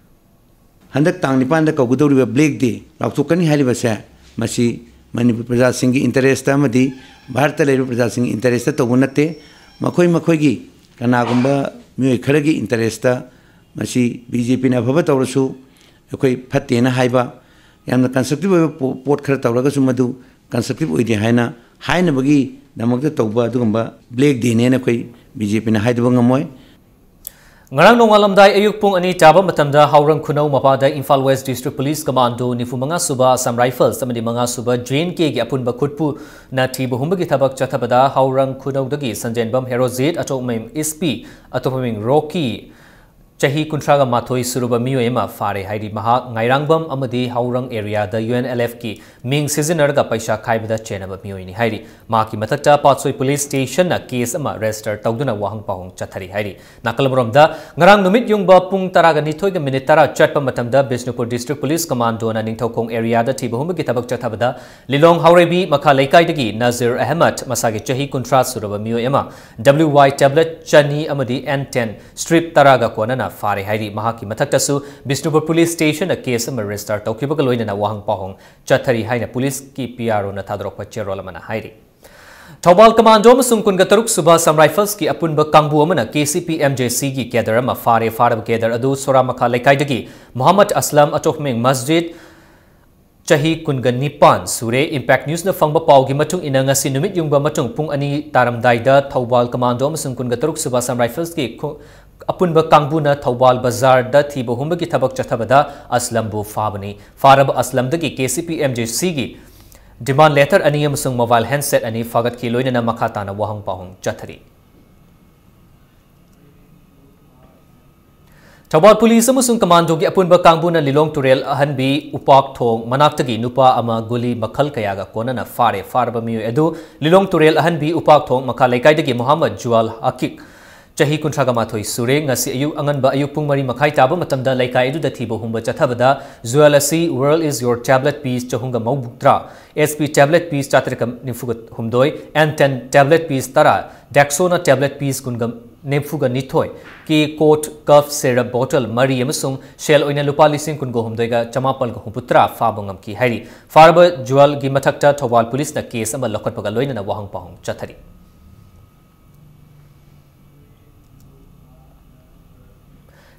ꯍꯟꯗꯛ ꯇꯥꯡ ꯅꯤꯄꯥꯟꯗ ꯀꯧꯒꯗꯧꯔꯤꯕ Black Day ꯂꯥꯎꯊꯣꯛꯀꯅꯤ ꯍꯥꯏꯔꯤꯕꯁꯦ, ꯃꯁꯤ ꯃꯅꯤꯄꯨꯔ ꯄ꯭ꯔꯖꯥꯁꯤꯡꯒꯤ ꯏꯟꯇꯔꯦꯁꯇ ꯑꯃꯗꯤ ꯚꯥꯔꯠꯇ ꯂꯩꯔꯤꯕ ꯄ꯭ꯔꯖꯥꯁꯤꯡꯒꯤ ꯏꯟꯇꯔꯦꯁꯇ ꯇꯧꯕ ꯅꯠꯇꯦ꯫ ꯃꯈꯣꯏ ꯃꯈꯣꯏꯒꯤ ꯀꯅꯥꯒꯨꯝꯕ ꯃꯤꯑꯣꯏ ꯈꯔꯒꯤ ꯏꯟꯇꯔꯦꯁꯇ ꯃꯁꯤ ꯕꯤ ꯖꯦ ꯄꯤꯅ ꯑꯐꯕ ꯇꯧꯔꯁꯨ ꯑꯩꯈꯣꯏ ꯐꯠꯇꯦꯅ ꯍꯥꯏꯕ, ꯌꯥꯝꯅ ꯀꯟꯁꯇ꯭ꯔꯛꯇꯤꯚ ꯑꯣꯏꯕ ꯄꯣ-, ꯄꯣꯠ ꯈꯔ ꯇꯧꯔꯒꯁꯨ ꯃꯗꯨ ꯀꯟꯁꯇ꯭ꯔꯛꯇꯤꯚ ꯑꯣꯏꯗꯦ ꯍꯥꯏꯅ ꯍꯥꯏꯅꯕꯒꯤꯗꯃꯛꯇ ꯇꯧꯕ ꯑꯗꯨꯒꯨꯝꯕ ꯕ꯭ꯂꯦꯛ ꯗꯦꯅꯦꯅ ꯑꯩꯈꯣꯏ ꯕꯤ ꯖꯦ ꯄꯤꯅ ꯍꯥꯏꯗꯕ ꯉꯝꯃꯣꯏ꯫ ꯉꯔꯥꯡ ꯅꯣꯡꯉꯥꯜꯂꯝꯗꯥꯏ ꯑꯌꯨꯛ ꯄꯨꯡ ꯑꯅꯤ ꯇꯥꯕ ꯃꯇꯝꯗ ꯍꯥꯎꯔꯪ ꯈꯨꯅꯧ ꯃꯄꯥꯗ Imphal West district police commando ꯅꯤꯐꯨ ꯃꯉꯥ ꯁꯨꯕ ꯑꯁꯥꯝ ꯔꯥꯏꯐꯜꯁ ꯑꯃꯗꯤ ꯃꯉꯥ ꯁꯨꯕ ꯖꯦ ꯑꯦꯟ ꯀꯦꯒꯤ ꯑꯄꯨꯟꯕ ꯈꯨꯠꯄꯨꯅ ꯊꯤꯕ ꯍꯨꯝꯕꯒꯤ ꯊꯕꯛ ꯆꯠꯊꯕꯗ ꯍꯥꯎꯔꯪ ꯈꯨꯅꯧꯗꯒꯤ ꯁꯟꯖꯦꯟꯕꯝ ꯍꯦꯔꯣꯖꯤꯠ, ꯑꯆꯧꯃꯌꯨꯝ ꯏꯁꯄꯤ, ꯑꯇꯣꯝꯕꯃꯌꯨꯝ ꯔꯣꯀꯤ, ꯆꯍꯤ ꯀꯨꯟꯊ꯭ꯔꯥꯒ ꯃꯥꯊꯣꯏ ꯁꯨꯔꯕ ꯃꯤꯑꯣꯏ ꯑꯃ ꯐꯥꯔꯦ ꯍꯥꯏꯔꯤ꯫ ꯃꯍꯥꯛ ꯉꯥꯏꯔꯥꯡꯕꯝ ꯑꯃꯗꯤ ꯍꯥꯎꯔꯪ ꯑꯦꯔꯤꯌꯥꯗ ꯌꯨ ꯑꯦꯟ ꯑꯦꯜ ꯑꯦꯐꯀꯤ ꯃꯤꯡ ꯁꯤꯖꯤꯟꯅꯔꯒ ꯄꯩꯁꯥ ꯈꯥꯏꯕꯗ ꯆꯦꯟꯅꯕ ꯃꯤꯑꯣꯏꯅꯤ ꯍꯥꯏꯔꯤ꯫ ꯃꯍꯥꯛꯀꯤ ꯃꯊꯛꯇ ꯄꯥꯠꯁꯣꯏ ꯄꯨꯂꯤꯁ ꯁ꯭ꯇꯦꯁꯟꯅ ꯀꯦꯁ ꯑꯃ ꯔꯦꯖꯤꯁꯇꯔ ꯇꯧꯗꯨꯅ ꯋꯥꯍꯪ ꯄꯥꯎꯍꯪ ꯆꯠꯊꯔꯤ ꯍꯥꯏꯔꯤ꯫ ꯅꯥꯀꯜ ꯑꯃꯔꯣꯝꯗ, ꯉꯔꯥꯡ ꯅꯨꯃꯤꯠ ꯌꯨꯡꯕ ꯄꯨꯡ ꯇꯔꯥꯒ ꯅꯤꯊꯣꯏꯒ ꯃꯤꯅꯤꯠ ꯇꯔꯥ ꯆꯠꯄ ꯃꯇꯝꯗ ꯕꯤꯁꯅꯨꯄꯨꯔ ꯗꯤꯁꯇ꯭ꯔꯤꯛ ꯄꯨꯂꯤꯁ ꯀꯃꯥꯟꯗꯣꯅ ꯅꯤꯡꯊꯧꯈꯣꯡ ꯑꯦꯔꯤꯌꯥꯗ ꯊꯤꯕ ꯍꯨꯝꯕꯒꯤ ꯊꯕꯛ ꯆꯠꯊꯕꯗ ꯂꯤꯂꯣꯡ ꯍꯥꯎꯔꯩꯕꯤ ꯃꯈꯥ ꯂꯩꯀꯥꯏꯗꯒꯤ ꯅꯖꯤꯔ ꯑꯍꯃꯗ, ꯃꯁꯥꯒꯤ ꯆꯍꯤ ꯀꯨꯟꯊ꯭ꯔꯥ ꯁꯨꯔꯕ ꯃꯤꯑꯣꯏ ꯑꯃ, ꯗꯕ꯭ꯂꯤꯎ ꯋꯥꯏ ꯇꯦꯕ꯭ꯂꯦꯠ ꯆꯅꯤ ꯑꯃꯗꯤ ꯑꯦꯟ ꯇꯦꯟ ꯁ꯭ꯇ꯭ꯔꯤꯞ ꯇꯔꯥꯒ ꯀꯣꯟꯅꯅ ꯐꯥꯔꯦ ꯍꯥꯏꯔꯤ꯫ ꯃꯍꯥꯛꯀꯤ ꯃꯊꯛꯇꯁꯨ ꯕꯤꯁꯅꯨꯄꯨꯔ ꯄꯨꯂꯤꯁ ꯁ꯭ꯇꯦꯁꯟꯅ ꯀꯦꯁ ꯑꯃ ꯔꯦꯖꯤꯁꯇꯔ ꯇꯧꯈꯤꯕꯒ ꯂꯣꯏꯅꯅ ꯋꯥꯍꯪ ꯄꯥꯎꯍꯪ ꯆꯠꯊꯔꯤ ꯍꯥꯏꯅ ꯄꯨꯂꯤꯁꯀꯤ ꯄꯤ ꯑꯥꯔ ꯑꯣꯅ ꯊꯥꯗꯣꯔꯛꯄ ꯆꯦꯔꯣꯜ ꯑꯃꯅ ꯍꯥꯏꯔꯤ꯫ ꯊꯧꯕꯥꯜ ꯀꯃꯥꯟꯗꯣ ꯑꯃꯁꯨꯡ ꯀꯨꯟꯒ ꯇꯔꯨꯛ ꯁꯨꯕ ꯑꯁꯥꯝ ꯔꯥꯏꯐꯜꯁꯀꯤ ꯑꯄꯨꯟꯕ ꯀꯥꯡꯕꯨ ꯑꯃꯅ K C P M J ꯁꯤꯒꯤ ꯀꯦꯗꯔ ꯑꯃ ꯐꯥꯔꯦ꯫ ꯐꯥꯔꯕ ꯀꯦꯗꯔ ꯑꯗꯨ ꯁꯣꯔꯥ ꯃꯈꯥ ꯂꯩꯀꯥꯏꯗꯒꯤ ꯃꯨꯍꯝꯃꯗ ꯑꯁꯂꯝ, ꯑꯆꯧꯃꯌꯨꯝ ꯃꯁꯖꯤꯗ, ꯆꯍꯤ ꯀꯨꯟꯒ ꯅꯤꯄꯥꯟ ꯁꯨꯔꯦ꯫ ꯏꯝꯄꯦꯛ ꯅ꯭ꯌꯨꯁꯅ ꯐꯪꯕ ꯄꯥꯎꯒꯤ ꯃꯇꯨꯡ ꯏꯟꯅ, ꯉꯁꯤ ꯅꯨꯃꯤꯠ ꯌꯨꯡꯕ ꯃꯇꯨꯡ ꯄꯨꯡ ꯑꯅꯤ ꯇꯥꯔꯝꯗꯥꯏꯗ ꯊꯧꯕꯥꯜ ꯀꯃꯥꯟꯗꯣ ꯑꯃꯁꯨꯡ ꯀꯨꯟꯒ ꯇꯔꯨꯛ ꯁꯨꯕ ꯑꯁꯥꯝ ꯔꯥꯏꯐꯜꯁꯀꯤ ꯈꯨ-, ꯑꯄꯨꯟꯕ ꯀꯥꯡꯕꯨꯅ ꯊꯧꯕꯥꯜ ꯕꯖꯥꯔꯗ ꯊꯤꯕ ꯍꯨꯝꯕꯒꯤ ꯊꯕꯛ ꯆꯠꯊꯕꯗ ꯑꯁꯂꯝꯕꯨ ꯐꯥꯕꯅꯤ꯫ ꯐꯥꯔꯕ ꯑꯁꯂꯝꯗꯒꯤ K C P M J ꯁꯤꯒꯤ ꯗꯤꯃꯥꯟ ꯂꯦꯇꯔ ꯑꯅꯤ ꯑꯃꯁꯨꯡ ꯃꯣꯕꯥꯏꯜ ꯍꯦꯟꯗꯁꯦꯠ ꯑꯅꯤ ꯐꯥꯒꯠꯈꯤ꯫ ꯂꯣꯏꯅꯅ ꯃꯈꯥ ꯇꯥꯅ ꯋꯥꯍꯪ ꯄꯥꯎꯍꯪ ꯆꯠꯊꯔꯤ꯫ ꯊꯧꯕꯥꯜ ꯄꯨꯂꯤꯁ ꯑꯃꯁꯨꯡ ꯀꯃꯥꯟꯗꯣꯒꯤ ꯑꯄꯨꯟꯕ ꯀꯥꯡꯕꯨꯅ ꯂꯤꯂꯣꯡ ꯇꯨꯔꯦꯜ ꯑꯍꯟꯕꯤ ꯎꯄꯥꯛ ꯊꯣꯡ ꯃꯅꯥꯛꯇꯒꯤ ꯅꯨꯄꯥ ꯑꯃ ꯒꯨꯂꯤ ꯃꯈꯜ ꯀꯌꯥꯒ ꯀꯣꯟꯅꯅ ꯐꯥꯔꯦ꯫ ꯐꯥꯔꯕ ꯃꯤꯑꯣꯏ ꯑꯗꯨ ꯂꯤꯂꯣꯡ ꯇꯨꯔꯦꯜ ꯑꯍꯟꯕꯤ ꯎꯄꯥꯛ ꯊꯣꯡ ꯃꯈꯥ ꯂꯩꯀꯥꯏꯗꯒꯤ ꯃꯨꯍꯝꯃꯗ ꯖꯨꯋꯥꯜ ꯍꯀꯤꯛ, ꯆꯍꯤ ꯀꯨꯟꯊ꯭ꯔꯥꯒ ꯃꯥꯊꯣꯏ ꯁꯨꯔꯦ꯫ ꯉꯁꯤ ꯑꯌꯨꯛ ꯑꯉꯟꯕ ꯑꯌꯨꯛ ꯄꯨꯡ ꯃꯔꯤ ꯃꯈꯥꯏ ꯇꯥꯕ ꯃꯇꯝꯗ ꯂꯩꯀꯥꯏ ꯑꯗꯨꯗ ꯊꯤꯕ ꯍꯨꯝꯕ ꯆꯠꯊꯕꯗ ꯖꯨꯋꯦꯜ ꯑꯁꯤ World is your tablet piece ꯆꯍꯨꯝꯒ ꯃꯧꯗ꯭ꯔꯥ, ꯑꯦꯁ ꯄꯤ tablet piece ꯆꯥꯇꯔꯦꯠꯀ ꯅꯤꯐꯨꯒ ꯍꯨꯝꯗꯣꯏ, ꯑꯦꯟ ꯇꯦꯟ tablet piece ꯇꯔꯥ, ꯗꯦꯛꯁꯣꯅꯥ tablet piece ꯀꯨꯟꯒ ꯅꯤꯐꯨꯒ ꯅꯤꯊꯣꯏ, ꯀꯤ ꯀꯣꯠ ꯀꯐ ꯁꯤꯔꯞ ꯕꯣꯇꯜ ꯃꯔꯤ ꯑꯃꯁꯨꯡ ꯁꯦꯜ ꯑꯣꯏꯅ ꯂꯨꯄꯥ ꯂꯤꯁꯤꯡ ꯀꯨꯟꯒ ꯍꯨꯝꯗꯣꯏꯒ ꯆꯃꯥꯄꯜꯒ ꯍꯨꯝꯐꯨꯇꯔꯥ ꯐꯥꯕ ꯉꯝꯈꯤ ꯍꯥꯏꯔꯤ꯫ ꯐꯥꯔꯕ ꯖꯨꯋꯦꯜꯒꯤ ꯃꯊꯛꯇ ꯊꯧꯕꯥꯜ ꯄꯨꯂꯤꯁꯅ ꯀꯦꯁ ꯑꯃ ꯂꯧꯈꯠꯄꯒ ꯂꯣꯏꯅꯅ ꯋꯥꯍꯪ ꯄꯥꯎꯍꯪ ꯆꯠꯊꯔꯤ꯫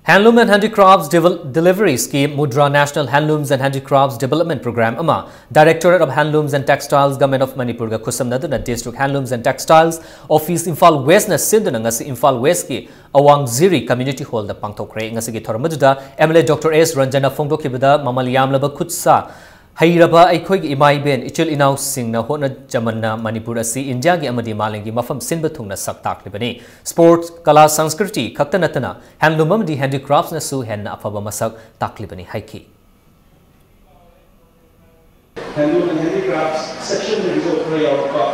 Handloom and Handicrafts Devel- Deliveries ꯀꯤ Mudra National Handlooms and Handicrafts Development Program ꯑꯃ Directorate of Handlooms and Textiles, Government of Manipur ꯒ ꯈꯨꯠꯁꯝꯅꯗꯨꯅ District Handlooms and Textiles Office, Imphal West ꯅ ꯁꯤꯟꯗꯨꯅ ꯉꯁꯤ Imphal West ꯀꯤ ꯑꯋꯥꯡ ꯖꯤꯔꯤ Community Hall ꯗ ꯄꯥꯡꯊꯣꯛꯈ꯭ꯔꯦ꯫ ꯉꯁꯤꯒꯤ ꯊꯧꯔꯝ ꯑꯗꯨꯗ M L A Doctor S Ranjan ꯅ ꯐꯣꯡꯗꯣꯛꯈꯤꯕꯗ, ꯃꯃꯜ ꯌꯥꯝꯂꯕ ꯈꯨꯠꯁꯥ ꯍꯩꯔꯕ ꯑꯩꯈꯣꯏꯒꯤ ꯏꯃꯥ ꯏꯕꯦꯟ, ꯏꯆꯤꯜ ꯏꯅꯥꯎꯁꯤꯡꯅ ꯍꯣꯠꯅꯖꯃꯟꯅ ꯃꯅꯤꯄꯨꯔ ꯑꯁꯤ ꯏꯟꯗꯤꯌꯥꯒꯤ ꯑꯃꯗꯤ ꯃꯥꯂꯦꯝꯒꯤ ꯃꯐꯝ ꯁꯤꯟꯕ ꯊꯨꯡꯅ ꯁꯛ ꯇꯥꯛꯂꯤꯕꯅꯤ꯫ Sports, ꯀꯂꯥ, ꯁꯪꯁꯀ꯭ꯔꯤꯇꯤ ꯈꯛꯇ ꯅꯠꯇꯅ handloom ꯑꯃꯗꯤ handicrafts ꯅꯁꯨ ꯍꯦꯟꯅ ꯑꯐꯕ ꯃꯁꯛ ꯇꯥꯛꯂꯤꯕꯅꯤ ꯍꯥꯏꯈꯤ꯫ Handloom and Handicrafts section ꯗꯒꯤꯁꯨ ꯈꯔ ꯌꯥꯎꯔꯛꯄ,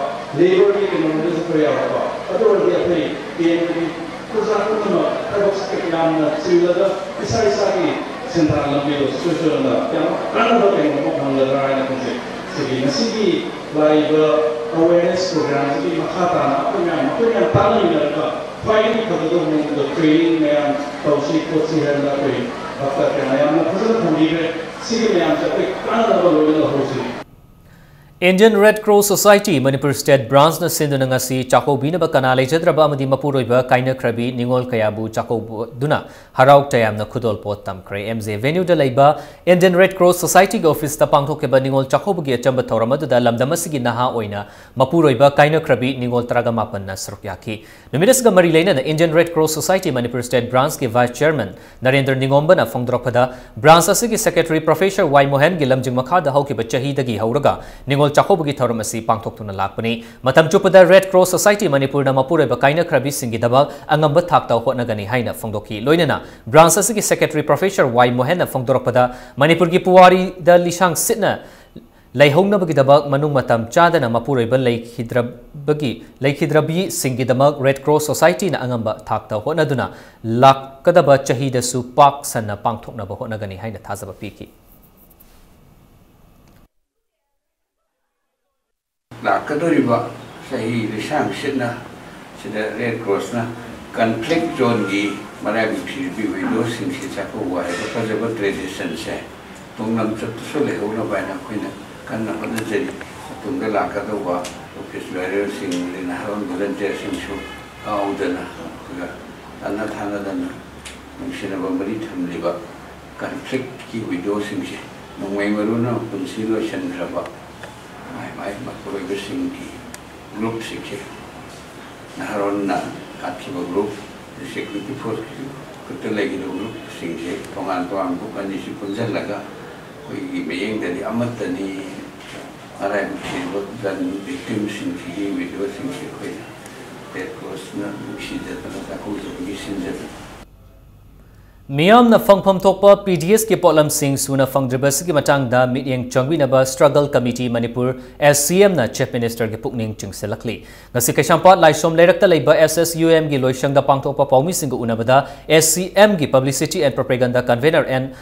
Labour ꯒꯤ ꯀꯩꯅꯣꯗꯁꯨ ꯈꯔ ꯌꯥꯎꯔꯛꯄ, ꯑꯗꯨ ꯑꯣꯏꯔꯗꯤ ꯑꯩꯈꯣꯏ K N D ꯈꯨꯖꯥ ꯄꯨꯝꯅꯃꯛ ꯊꯕꯛꯁꯦ ꯌꯥꯝꯅ ꯆꯤꯜꯂꯒ ꯏꯁꯥ ꯏꯁꯥꯒꯤ ꯁꯦꯟꯊꯥ ꯂꯝꯕꯤꯗꯣ ꯁꯣꯏ ꯁꯣꯏꯗꯅ ꯌꯥꯝ ꯀꯥꯟꯅꯕ ꯀꯩꯅꯣ ꯑꯃ ꯐꯪꯒꯗ꯭ꯔꯥ ꯍꯥꯏꯅ ꯈꯟꯖꯩ꯫ ꯁꯤꯒꯤ ꯉꯁꯤꯒꯤ ꯂꯥꯛꯏꯕ awareness program ꯁꯤꯒꯤ ꯃꯈꯥ ꯇꯥꯅ ꯑꯩꯈꯣꯏ ꯃꯌꯥꯝ, ꯑꯩꯈꯣꯏ ꯃꯌꯥꯝ ꯇꯥꯟꯅꯃꯤꯟꯅꯔꯒ ꯈ꯭ꯋꯥꯏꯗꯒꯤ ꯐꯒꯗꯕ ꯃꯑꯣꯡꯗ training ꯃꯌꯥꯝ ꯇꯧꯁꯤ ꯈꯣꯠꯁꯤ ꯍꯥꯏꯗꯅ ꯑꯩꯈꯣꯏ ꯗꯣꯛꯇꯔ ꯀꯌꯥ ꯃꯌꯥꯝꯅ ꯐꯖꯅ ꯊꯝꯕꯤꯈ꯭ꯔꯦ꯫ ꯁꯤꯒꯤ ꯃꯌꯥꯝꯁꯦ ꯑꯩꯈꯣꯏ ꯀꯥꯟꯅꯅꯕ ꯂꯣꯏꯅ ꯂꯧꯍꯧꯁꯤ꯫ Indian Red Cross Society Manipur State Branch ꯅ ꯁꯤꯟꯗꯨꯅ ꯉꯁꯤ ꯆꯥꯛꯀꯧꯕꯤꯅꯕ ꯀꯅꯥ ꯂꯩꯖꯗ꯭ꯔꯕ ꯑꯃꯗꯤ ꯃꯄꯨꯔꯣꯏꯕ ꯀꯥꯏꯅꯈ꯭ꯔꯕꯤ ꯅꯤꯉꯣꯜ ꯀꯌꯥꯕꯨ ꯆꯥꯛꯀꯧꯗꯨꯅ ꯍꯔꯥꯎ ꯇꯌꯥꯝꯅ ꯈꯨꯗꯣꯜ ꯄꯣꯠ ꯇꯝꯈ꯭ꯔꯦ꯫ M J Venue ꯗ ꯂꯩꯕ Indian Red Cross Society ꯒꯤ office ꯇ ꯄꯥꯡꯊꯣꯛꯈꯤꯕ ꯅꯤꯉꯣꯜ ꯆꯥꯛꯀꯧꯕꯒꯤ ꯑꯆꯝꯕ ꯊꯧꯔꯝ ꯑꯗꯨꯗ ꯂꯝꯗꯝ ꯑꯁꯤꯒꯤ ꯅꯍꯥ ꯑꯣꯏꯅ ꯃꯄꯨꯔꯣꯏꯕ ꯀꯥꯏꯅꯈ꯭ꯔꯕꯤ ꯅꯤꯉꯣꯜ ꯇꯔꯥꯒ ꯃꯥꯄꯟꯅ ꯁꯔꯨꯛ ꯌꯥꯈꯤ꯫ ꯅꯨꯃꯤꯠ ꯑꯁꯤꯒ ꯃꯔꯤ ꯂꯩꯅꯅ Indian Red Cross Society Manipur State Branch ꯀꯤ Vice Chairman ꯅꯔꯦꯟꯗ꯭ꯔ ꯅꯤꯉꯣꯝꯕꯅ ꯐꯣꯡꯗꯣꯔꯛꯄꯗ, branch ꯑꯁꯤꯒꯤ secretary Professor Y ꯃꯣꯍꯟꯒꯤ ꯂꯝꯖꯤꯡ ꯃꯈꯥꯗ ꯍꯧꯈꯤꯕ ꯆꯍꯤꯗꯒꯤ ꯍꯧꯔꯒ ꯅꯤꯉꯣꯜ ꯆꯥꯛꯀꯧꯕꯒꯤ ꯊꯧꯔꯝ ꯑꯁꯤ ꯄꯥꯡꯊꯣꯛꯇꯨꯅ ꯂꯥꯛꯄꯅꯤ꯫ ꯃꯇꯝ ꯆꯨꯞꯄꯗ Red Cross Society ꯃꯅꯤꯄꯨꯔꯅ ꯃꯄꯨꯔꯣꯏꯕ ꯀꯥꯏꯅꯈ꯭ꯔꯕꯤꯁꯤꯡꯒꯤꯗꯃꯛ ꯑꯉꯝꯕ ꯊꯥꯛꯇ ꯍꯣꯠꯅꯒꯅꯤ ꯍꯥꯏꯅ ꯐꯣꯡꯗꯣꯛꯈꯤ꯫ ꯂꯣꯏꯅꯅ branch ꯑꯁꯤꯒꯤ secretary Professor Y ꯃꯣꯍꯟꯅ ꯐꯣꯡꯗꯣꯔꯛꯄꯗ, ꯃꯅꯤꯄꯨꯔꯒꯤ ꯄꯨꯋꯥꯔꯤꯗ ꯂꯤꯁꯥꯡ ꯁꯤꯠꯅ ꯂꯩꯍꯧꯅꯕꯒꯤꯗꯃꯛ ꯃꯅꯨꯡ ꯃꯇꯝ ꯆꯥꯗꯅ ꯃꯄꯨꯔꯣꯏꯕ ꯂꯩꯈꯤꯗ꯭ꯔꯕꯒꯤ, ꯂꯩꯈꯤꯗ꯭ꯔꯕꯤꯁꯤꯡꯒꯤꯗꯃꯛ Red Cross Society ꯅ ꯑꯉꯝꯕ ꯊꯥꯛꯇ ꯍꯣꯠꯅꯗꯨꯅ ꯂꯥꯛꯀꯗꯕ ꯆꯍꯤꯗꯁꯨ ꯄꯥꯛ ꯁꯟꯅ ꯄꯥꯡꯊꯣꯛꯅꯕ ꯍꯣꯠꯅꯒꯅꯤ ꯍꯥꯏꯅ ꯊꯥꯖꯕ ꯄꯤꯈꯤ꯫ ꯂꯥꯛꯀꯗꯧꯔꯤꯕ ꯆꯍꯤ ꯂꯤꯁꯥꯡ ꯁꯤꯠꯅ ꯁꯤꯗ Red Cross ꯅ conflict zone ꯒꯤ ꯃꯔꯥꯏꯕꯛ ꯊꯤꯔꯕꯤ ꯋꯤꯗꯣꯁꯤꯡꯁꯤ ꯆꯥꯛꯀꯧꯕ ꯍꯥꯏꯕ ꯐꯖꯕ tradition ꯁꯦ ꯇꯨꯡ ꯂꯝꯆꯠꯇꯁꯨ ꯂꯩꯍꯧꯅꯕ ꯍꯥꯏꯅ ꯑꯩꯈꯣꯏꯅ ꯀꯟꯅ ꯍꯣꯠꯅꯖꯔꯤ꯫ ꯇꯨꯡꯗ ꯂꯥꯛꯀꯗꯧꯕ office bearer ꯁꯤꯡ, ꯑꯗꯩ ꯅꯍꯥꯔꯣꯜ volunteer ꯁꯤꯡꯁꯨ ꯀꯥꯎꯗꯅ ꯑꯩꯈꯣꯏꯒ ꯇꯥꯟꯅ ꯊꯥꯅꯗꯅ ꯅꯨꯡꯁꯤꯅꯕ ꯃꯔꯤ ꯊꯝꯂꯤꯕ ꯀꯟꯐ꯭ꯂꯤꯛꯀꯤ ꯋꯤꯗꯣꯁꯤꯡꯁꯦ ꯅꯣꯡꯃꯩ ꯃꯔꯨꯅ ꯄꯨꯟꯁꯤ ꯂꯣꯏꯁꯤꯟꯈ꯭ꯔꯕ ꯃꯥꯏ ꯃꯥꯏ ꯃꯄꯨꯔꯣꯏꯕꯁꯤꯡꯒꯤ ꯒ꯭ꯔꯨꯞꯁꯤꯡꯁꯦ, ꯅꯍꯥꯔꯣꯟꯅ ꯍꯥꯠꯈꯤꯕ ꯒ꯭ꯔꯨꯞ, ꯁꯦꯀ꯭ꯌꯨꯔꯤꯇꯤ ꯐꯣꯔꯁꯀꯤ ꯈꯨꯠꯇ ꯂꯩꯈꯤꯕ ꯒ꯭ꯔꯨꯞꯁꯤꯡꯁꯦ ꯇꯣꯉꯥꯟ ꯇꯣꯉꯥꯟ ꯒ꯭ꯔꯨꯞ ꯑꯅꯤꯁꯤ ꯄꯨꯟꯁꯤꯜꯂꯒ ꯑꯩꯈꯣꯏꯒꯤ ꯃꯤꯠꯌꯦꯡꯗꯗꯤ ꯑꯃꯠꯇꯅꯤ꯫ ꯑꯔꯥꯏꯕ ꯊꯤꯕ ꯒꯟ ꯚꯤꯛꯇꯤꯝꯁꯤꯡꯁꯤꯒꯤ ꯋꯤꯗꯣꯁꯤꯡꯁꯤ ꯑꯩꯈꯣꯏꯅ ꯔꯦꯗ ꯀ꯭ꯔꯣꯁꯅ ꯅꯨꯡꯁꯤꯖꯗꯅ ꯆꯥꯛꯀꯧꯖꯕꯒꯤ ꯁꯤꯟꯖꯕꯅꯤ꯫ ꯃꯤꯌꯥꯝꯅ ꯐꯪꯐꯝ ꯊꯣꯛꯄ ꯄꯤ ꯗꯤ ꯑꯦꯁꯀꯤ ꯄꯣꯠꯂꯝꯁꯤꯡ ꯁꯨꯅ ꯐꯪꯗ꯭ꯔꯤꯕꯁꯤꯒꯤ ꯃꯇꯥꯡꯗ ꯃꯤꯠꯌꯦꯡ ꯆꯪꯕꯤꯅꯕ struggle committee Manipur, S C ꯑꯦꯝꯅ ꯆꯤꯐ ꯃꯤꯅꯤꯁꯇꯔꯒꯤ ꯄꯨꯛꯅꯤꯡ ꯆꯤꯡꯁꯤꯜꯂꯛꯂꯤ꯫ ꯉꯁꯤ ꯀꯩꯁꯥꯝꯄꯥꯠ ꯂꯥꯏꯁꯣꯝ ꯂꯩꯔꯛꯇ ꯂꯩꯕ ꯑꯦꯁ ꯑꯦꯁ ꯌꯨ ꯑꯦꯝꯒꯤ ꯂꯣꯏꯁꯪꯗ ꯄꯥꯡꯊꯣꯛꯄ ꯄꯥꯎꯃꯤꯁꯤꯡꯒ ꯎꯅꯕꯗ ꯑꯦꯁ ꯁꯤ ꯑꯦꯝꯒꯤ ꯄꯕ꯭ꯂꯤꯁꯤꯇꯤ ꯑꯦꯟ ꯄ꯭ꯔꯣꯄꯦꯒꯟꯗꯥ ꯀꯟꯚꯦꯅꯔ ꯑꯦꯟ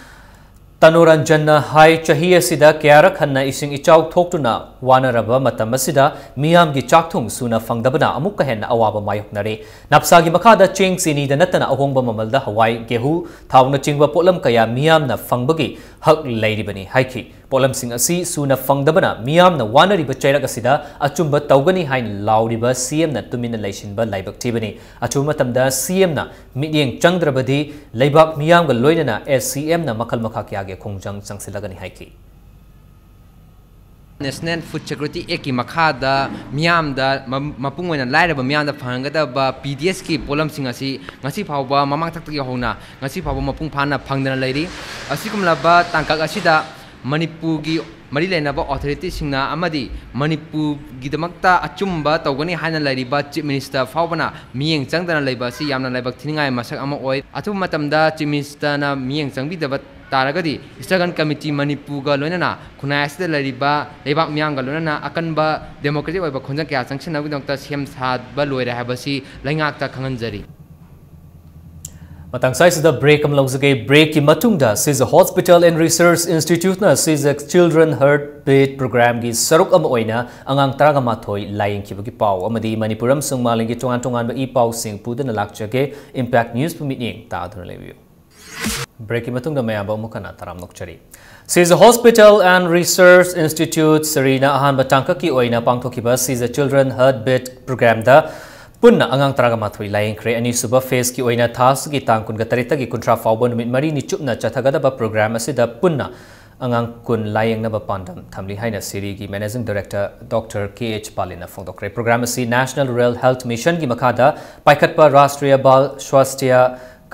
ꯇꯅꯨꯔꯟꯖꯟꯅ ꯍꯥꯏ, ꯆꯍꯤ ꯑꯁꯤꯗ ꯀꯌꯥꯔꯛ ꯍꯟꯅ ꯏꯁꯤꯡ ꯏꯆꯥꯎ ꯊꯣꯛꯇꯨꯅ ꯋꯥꯅꯔꯕ ꯃꯇꯝ ꯑꯁꯤꯗ ꯃꯤꯌꯥꯝꯒꯤ ꯆꯥꯛꯊꯨꯡ ꯁꯨꯅ ꯐꯪꯗꯕꯅ ꯑꯃꯨꯛꯀ ꯍꯦꯟꯅ ꯑꯋꯥꯕ ꯃꯥꯌꯣꯛꯅꯔꯦ꯫ ꯅꯞꯁꯥꯒꯤ ꯃꯈꯥꯗ ꯆꯦꯡ ꯆꯤꯅꯤꯗ ꯅꯠꯇꯅ ꯑꯍꯣꯡꯕ ꯃꯃꯜꯗ ꯍꯋꯥꯏ, ꯒꯦꯍꯨ, ꯊꯥꯎꯅꯆꯤꯡꯕ ꯄꯣꯠꯂꯝ ꯀꯌꯥ ꯃꯤꯌꯥꯝꯅ ꯐꯪꯕꯒꯤ ꯍꯛ ꯂꯩꯔꯤꯕꯅꯤ ꯍꯥꯏꯈꯤ꯫ ꯄꯣꯠꯂꯝꯁꯤꯡ ꯑꯁꯤ ꯁꯨꯅ ꯐꯪꯗꯕꯅ ꯃꯤꯌꯥꯝꯅ ꯋꯥꯅꯔꯤꯕ ꯆꯩꯔꯛ ꯑꯁꯤꯗ ꯑꯆꯨꯝꯕ ꯇꯧꯒꯅꯤ ꯍꯥꯏꯅ ꯂꯥꯎꯔꯤꯕ ꯁꯤ ꯑꯦꯝꯅ ꯇꯨꯃꯤꯟꯅ ꯂꯩꯁꯤꯟꯕ ꯂꯥꯏꯕꯛ ꯊꯤꯕꯅꯤ꯫ ꯑꯊꯨꯕ ꯃꯇꯝꯗ ꯁꯤ ꯑꯦꯝꯅ ꯃꯤꯠꯌꯦꯡ ꯆꯪꯗ꯭ꯔꯕꯗꯤ ꯂꯩꯕꯥꯛ ꯃꯤꯌꯥꯝꯒ ꯂꯣꯏꯅꯅ ꯑꯦꯁ ꯁꯤ ꯑꯦꯝꯅ ꯃꯈꯜ ꯃꯈꯥ ꯀꯌꯥꯒꯤ ꯈꯣꯡꯖꯪ ꯆꯪꯁꯤꯜꯂꯒꯅꯤ ꯍꯥꯏꯈꯤ꯫ National Food Security Actꯀꯤ ꯃꯈꯥꯗ ꯃꯤꯌꯥꯝꯗ, ꯃ-, ꯃꯄꯨꯡ ꯑꯣꯏꯅ ꯂꯥꯏꯔꯕ ꯃꯤꯌꯥꯝꯗ ꯐꯪꯍꯟꯒꯗꯕ ꯄꯤ ꯗꯤ ꯑꯦꯁꯀꯤ ꯄꯣꯠꯂꯝꯁꯤꯡ ꯑꯁꯤ ꯉꯁꯤ ꯐꯥꯎꯕ ꯃꯃꯥꯡ ꯊꯛꯇꯒꯤ ꯍꯧꯅ ꯉꯁꯤ ꯐꯥꯎꯕ ꯃꯄꯨꯡ ꯐꯥꯅ ꯐꯪꯗꯅ ꯂꯩꯔꯤ꯫ ꯑꯁꯤꯒꯨꯝꯂꯕ ꯇꯥꯡꯀꯛ ꯑꯁꯤꯗ ꯃꯅꯤꯄꯨꯔꯒꯤ ꯃꯔꯤ ꯂꯩꯅꯕ ꯑꯣꯊꯣꯔꯤꯇꯤꯁꯤꯡꯅ ꯑꯃꯗꯤ ꯃꯅꯤꯄꯨꯔꯒꯤꯗꯃꯛꯇ ꯑꯆꯨꯝꯕ ꯇꯧꯒꯅꯤ ꯍꯥꯏꯅ ꯂꯩꯔꯤꯕ ꯆꯤꯐ ꯃꯤꯅꯤꯁꯇꯔ ꯐꯥꯎꯕꯅ ꯃꯤꯠꯌꯦꯡ ꯆꯪꯗꯅ ꯂꯩꯕ ꯑꯁꯤ ꯌꯥꯝꯅ ꯂꯥꯏꯕꯛ ꯊꯤꯅꯤꯡꯉꯥꯏ ꯃꯁꯛ ꯑꯃ ꯑꯣꯏ꯫ ꯑꯊꯨꯕ ꯃꯇꯝꯗ ꯆꯤꯐ ꯃꯤꯅꯤꯁꯇꯔꯅ ꯃꯤꯠꯌꯦꯡ ꯆꯪꯕꯤꯗꯕ ꯇꯥꯔꯒꯗꯤ ꯁ꯭ꯇ꯭ꯔꯒꯜ ꯀꯃꯤꯇꯤ ꯃꯅꯤꯄꯨꯔꯒ ꯂꯣꯏꯅꯅ ꯈꯨꯟꯅꯥꯏ ꯑꯁꯤꯗ ꯂꯩꯔꯤꯕ ꯂꯩꯕꯥꯛ ꯃꯤꯌꯥꯝꯒ ꯂꯣꯏꯅꯅ ꯑꯀꯟꯕ ꯗꯦꯃꯣꯀ꯭ꯔꯦꯇꯤꯛ ꯑꯣꯏꯕ ꯈꯣꯡꯖꯪ ꯀꯌꯥ ꯆꯪꯁꯤꯟꯅꯕꯒꯤꯗꯃꯛꯇ ꯁꯦꯝ ꯁꯥꯕ ꯂꯣꯏꯔꯦ ꯍꯥꯏꯕꯁꯤ ꯂꯩꯉꯥꯛꯇ ꯈꯪꯍꯟꯖꯔꯤ꯫ ꯃꯇꯥꯡ ꯁ꯭ꯋꯥꯏꯁꯤꯗ ꯕ꯭ꯔꯦꯛ ꯑꯃ ꯂꯧꯖꯒꯦ꯫ ꯕ꯭ꯔꯦꯛꯀꯤ ꯃꯇꯨꯡꯗ Save the Hospital and Research Instituteꯅ Save the Children Heartbeat Programꯒꯤ ꯁꯔꯨꯛ ꯑꯃ ꯑꯣꯏꯅ ꯑꯉꯥꯡ ꯇꯔꯥꯃꯥꯊꯣꯏ ꯂꯥꯌꯦꯡꯈꯤꯕꯒꯤ ꯄꯥꯎ ꯑꯃꯗꯤ ꯃꯅꯤꯄꯨꯔ ꯑꯃꯁꯨꯡ ꯃꯥꯂꯦꯝꯒꯤ ꯇꯣꯉꯥꯟ ꯇꯣꯉꯥꯟꯕ ꯏ ꯄꯥꯎꯁꯤꯡ ꯄꯨꯗꯨꯅ ꯂꯥꯛꯆꯒꯦ꯫ Impact Newsꯄꯨ ꯃꯤꯠꯌꯦꯡ ꯇꯥꯗꯨꯅ ꯂꯩꯕꯤꯌꯨ꯫ ꯕ꯭ꯔꯦꯛꯀꯤ ꯃꯇꯨꯡꯗ ꯃꯌꯥꯝꯕꯨ ꯑꯃꯨꯛ ꯍꯟꯅ ꯇꯔꯥꯝꯅ ꯑꯣꯛꯆꯔꯤ꯫ Save the Hospital and Research Institute, ꯁꯔꯤꯅ ꯑꯍꯥꯟꯕ ꯇꯥꯡꯀꯛꯀꯤ ꯑꯣꯏꯅ ꯄꯥꯡꯊꯣꯛꯈꯤꯕ Save the Children Heartbeat Programꯗ ꯄꯨꯟꯅ ꯑꯉꯥꯡ ꯇꯔꯥꯃꯥꯊꯣꯏ ꯂꯥꯌꯦꯡꯈ꯭ꯔꯦ꯫ ꯑꯅꯤꯁꯨꯕ ꯐꯦꯖꯀꯤ ꯑꯣꯏꯅ ꯊꯥ ꯑꯁꯤꯒꯤ ꯇꯥꯡ ꯀꯨꯟꯒ ꯇꯔꯦꯠꯇꯒꯤ ꯀꯨꯟꯊ꯭ꯔꯥ ꯐꯥꯎꯕ ꯅꯨꯃꯤꯠ ꯃꯔꯤꯅꯤ ꯆꯨꯞꯅ ꯆꯠꯊꯒꯗꯕ ꯄ꯭ꯔꯣꯒ꯭ꯔꯥꯝ ꯑꯁꯤꯗ ꯄꯨꯟꯅ ꯑꯉꯥꯡ ꯀꯨꯟ ꯂꯥꯌꯦꯡꯅꯕ ꯄꯥꯟꯗꯝ ꯊꯝꯂꯤ ꯍꯥꯏꯅ ꯁꯤꯔꯤꯒꯤ ꯃꯦꯅꯦꯖꯤꯡ ꯗꯥꯏꯔꯦꯛꯇꯔ ꯗꯣꯛꯇꯔ ꯀꯦ ꯑꯩꯆ ꯄꯥꯂꯤꯅ ꯐꯣꯡꯗꯣꯛꯈ꯭ꯔꯦ꯫ ꯄ꯭ꯔꯣꯒ꯭ꯔꯥꯝ ꯑꯁꯤ ꯅꯦꯁꯅꯦꯜ ꯔꯨꯔꯦꯜ ꯍꯦꯜꯊ ꯃꯤꯁꯟꯒꯤ ꯃꯈꯥꯗ ꯄꯥꯏꯈꯠꯄ ꯔꯥꯁꯇ꯭ꯔꯤꯌ ꯕꯥꯜ ꯁ꯭ꯋꯥꯁꯊ꯭ꯌ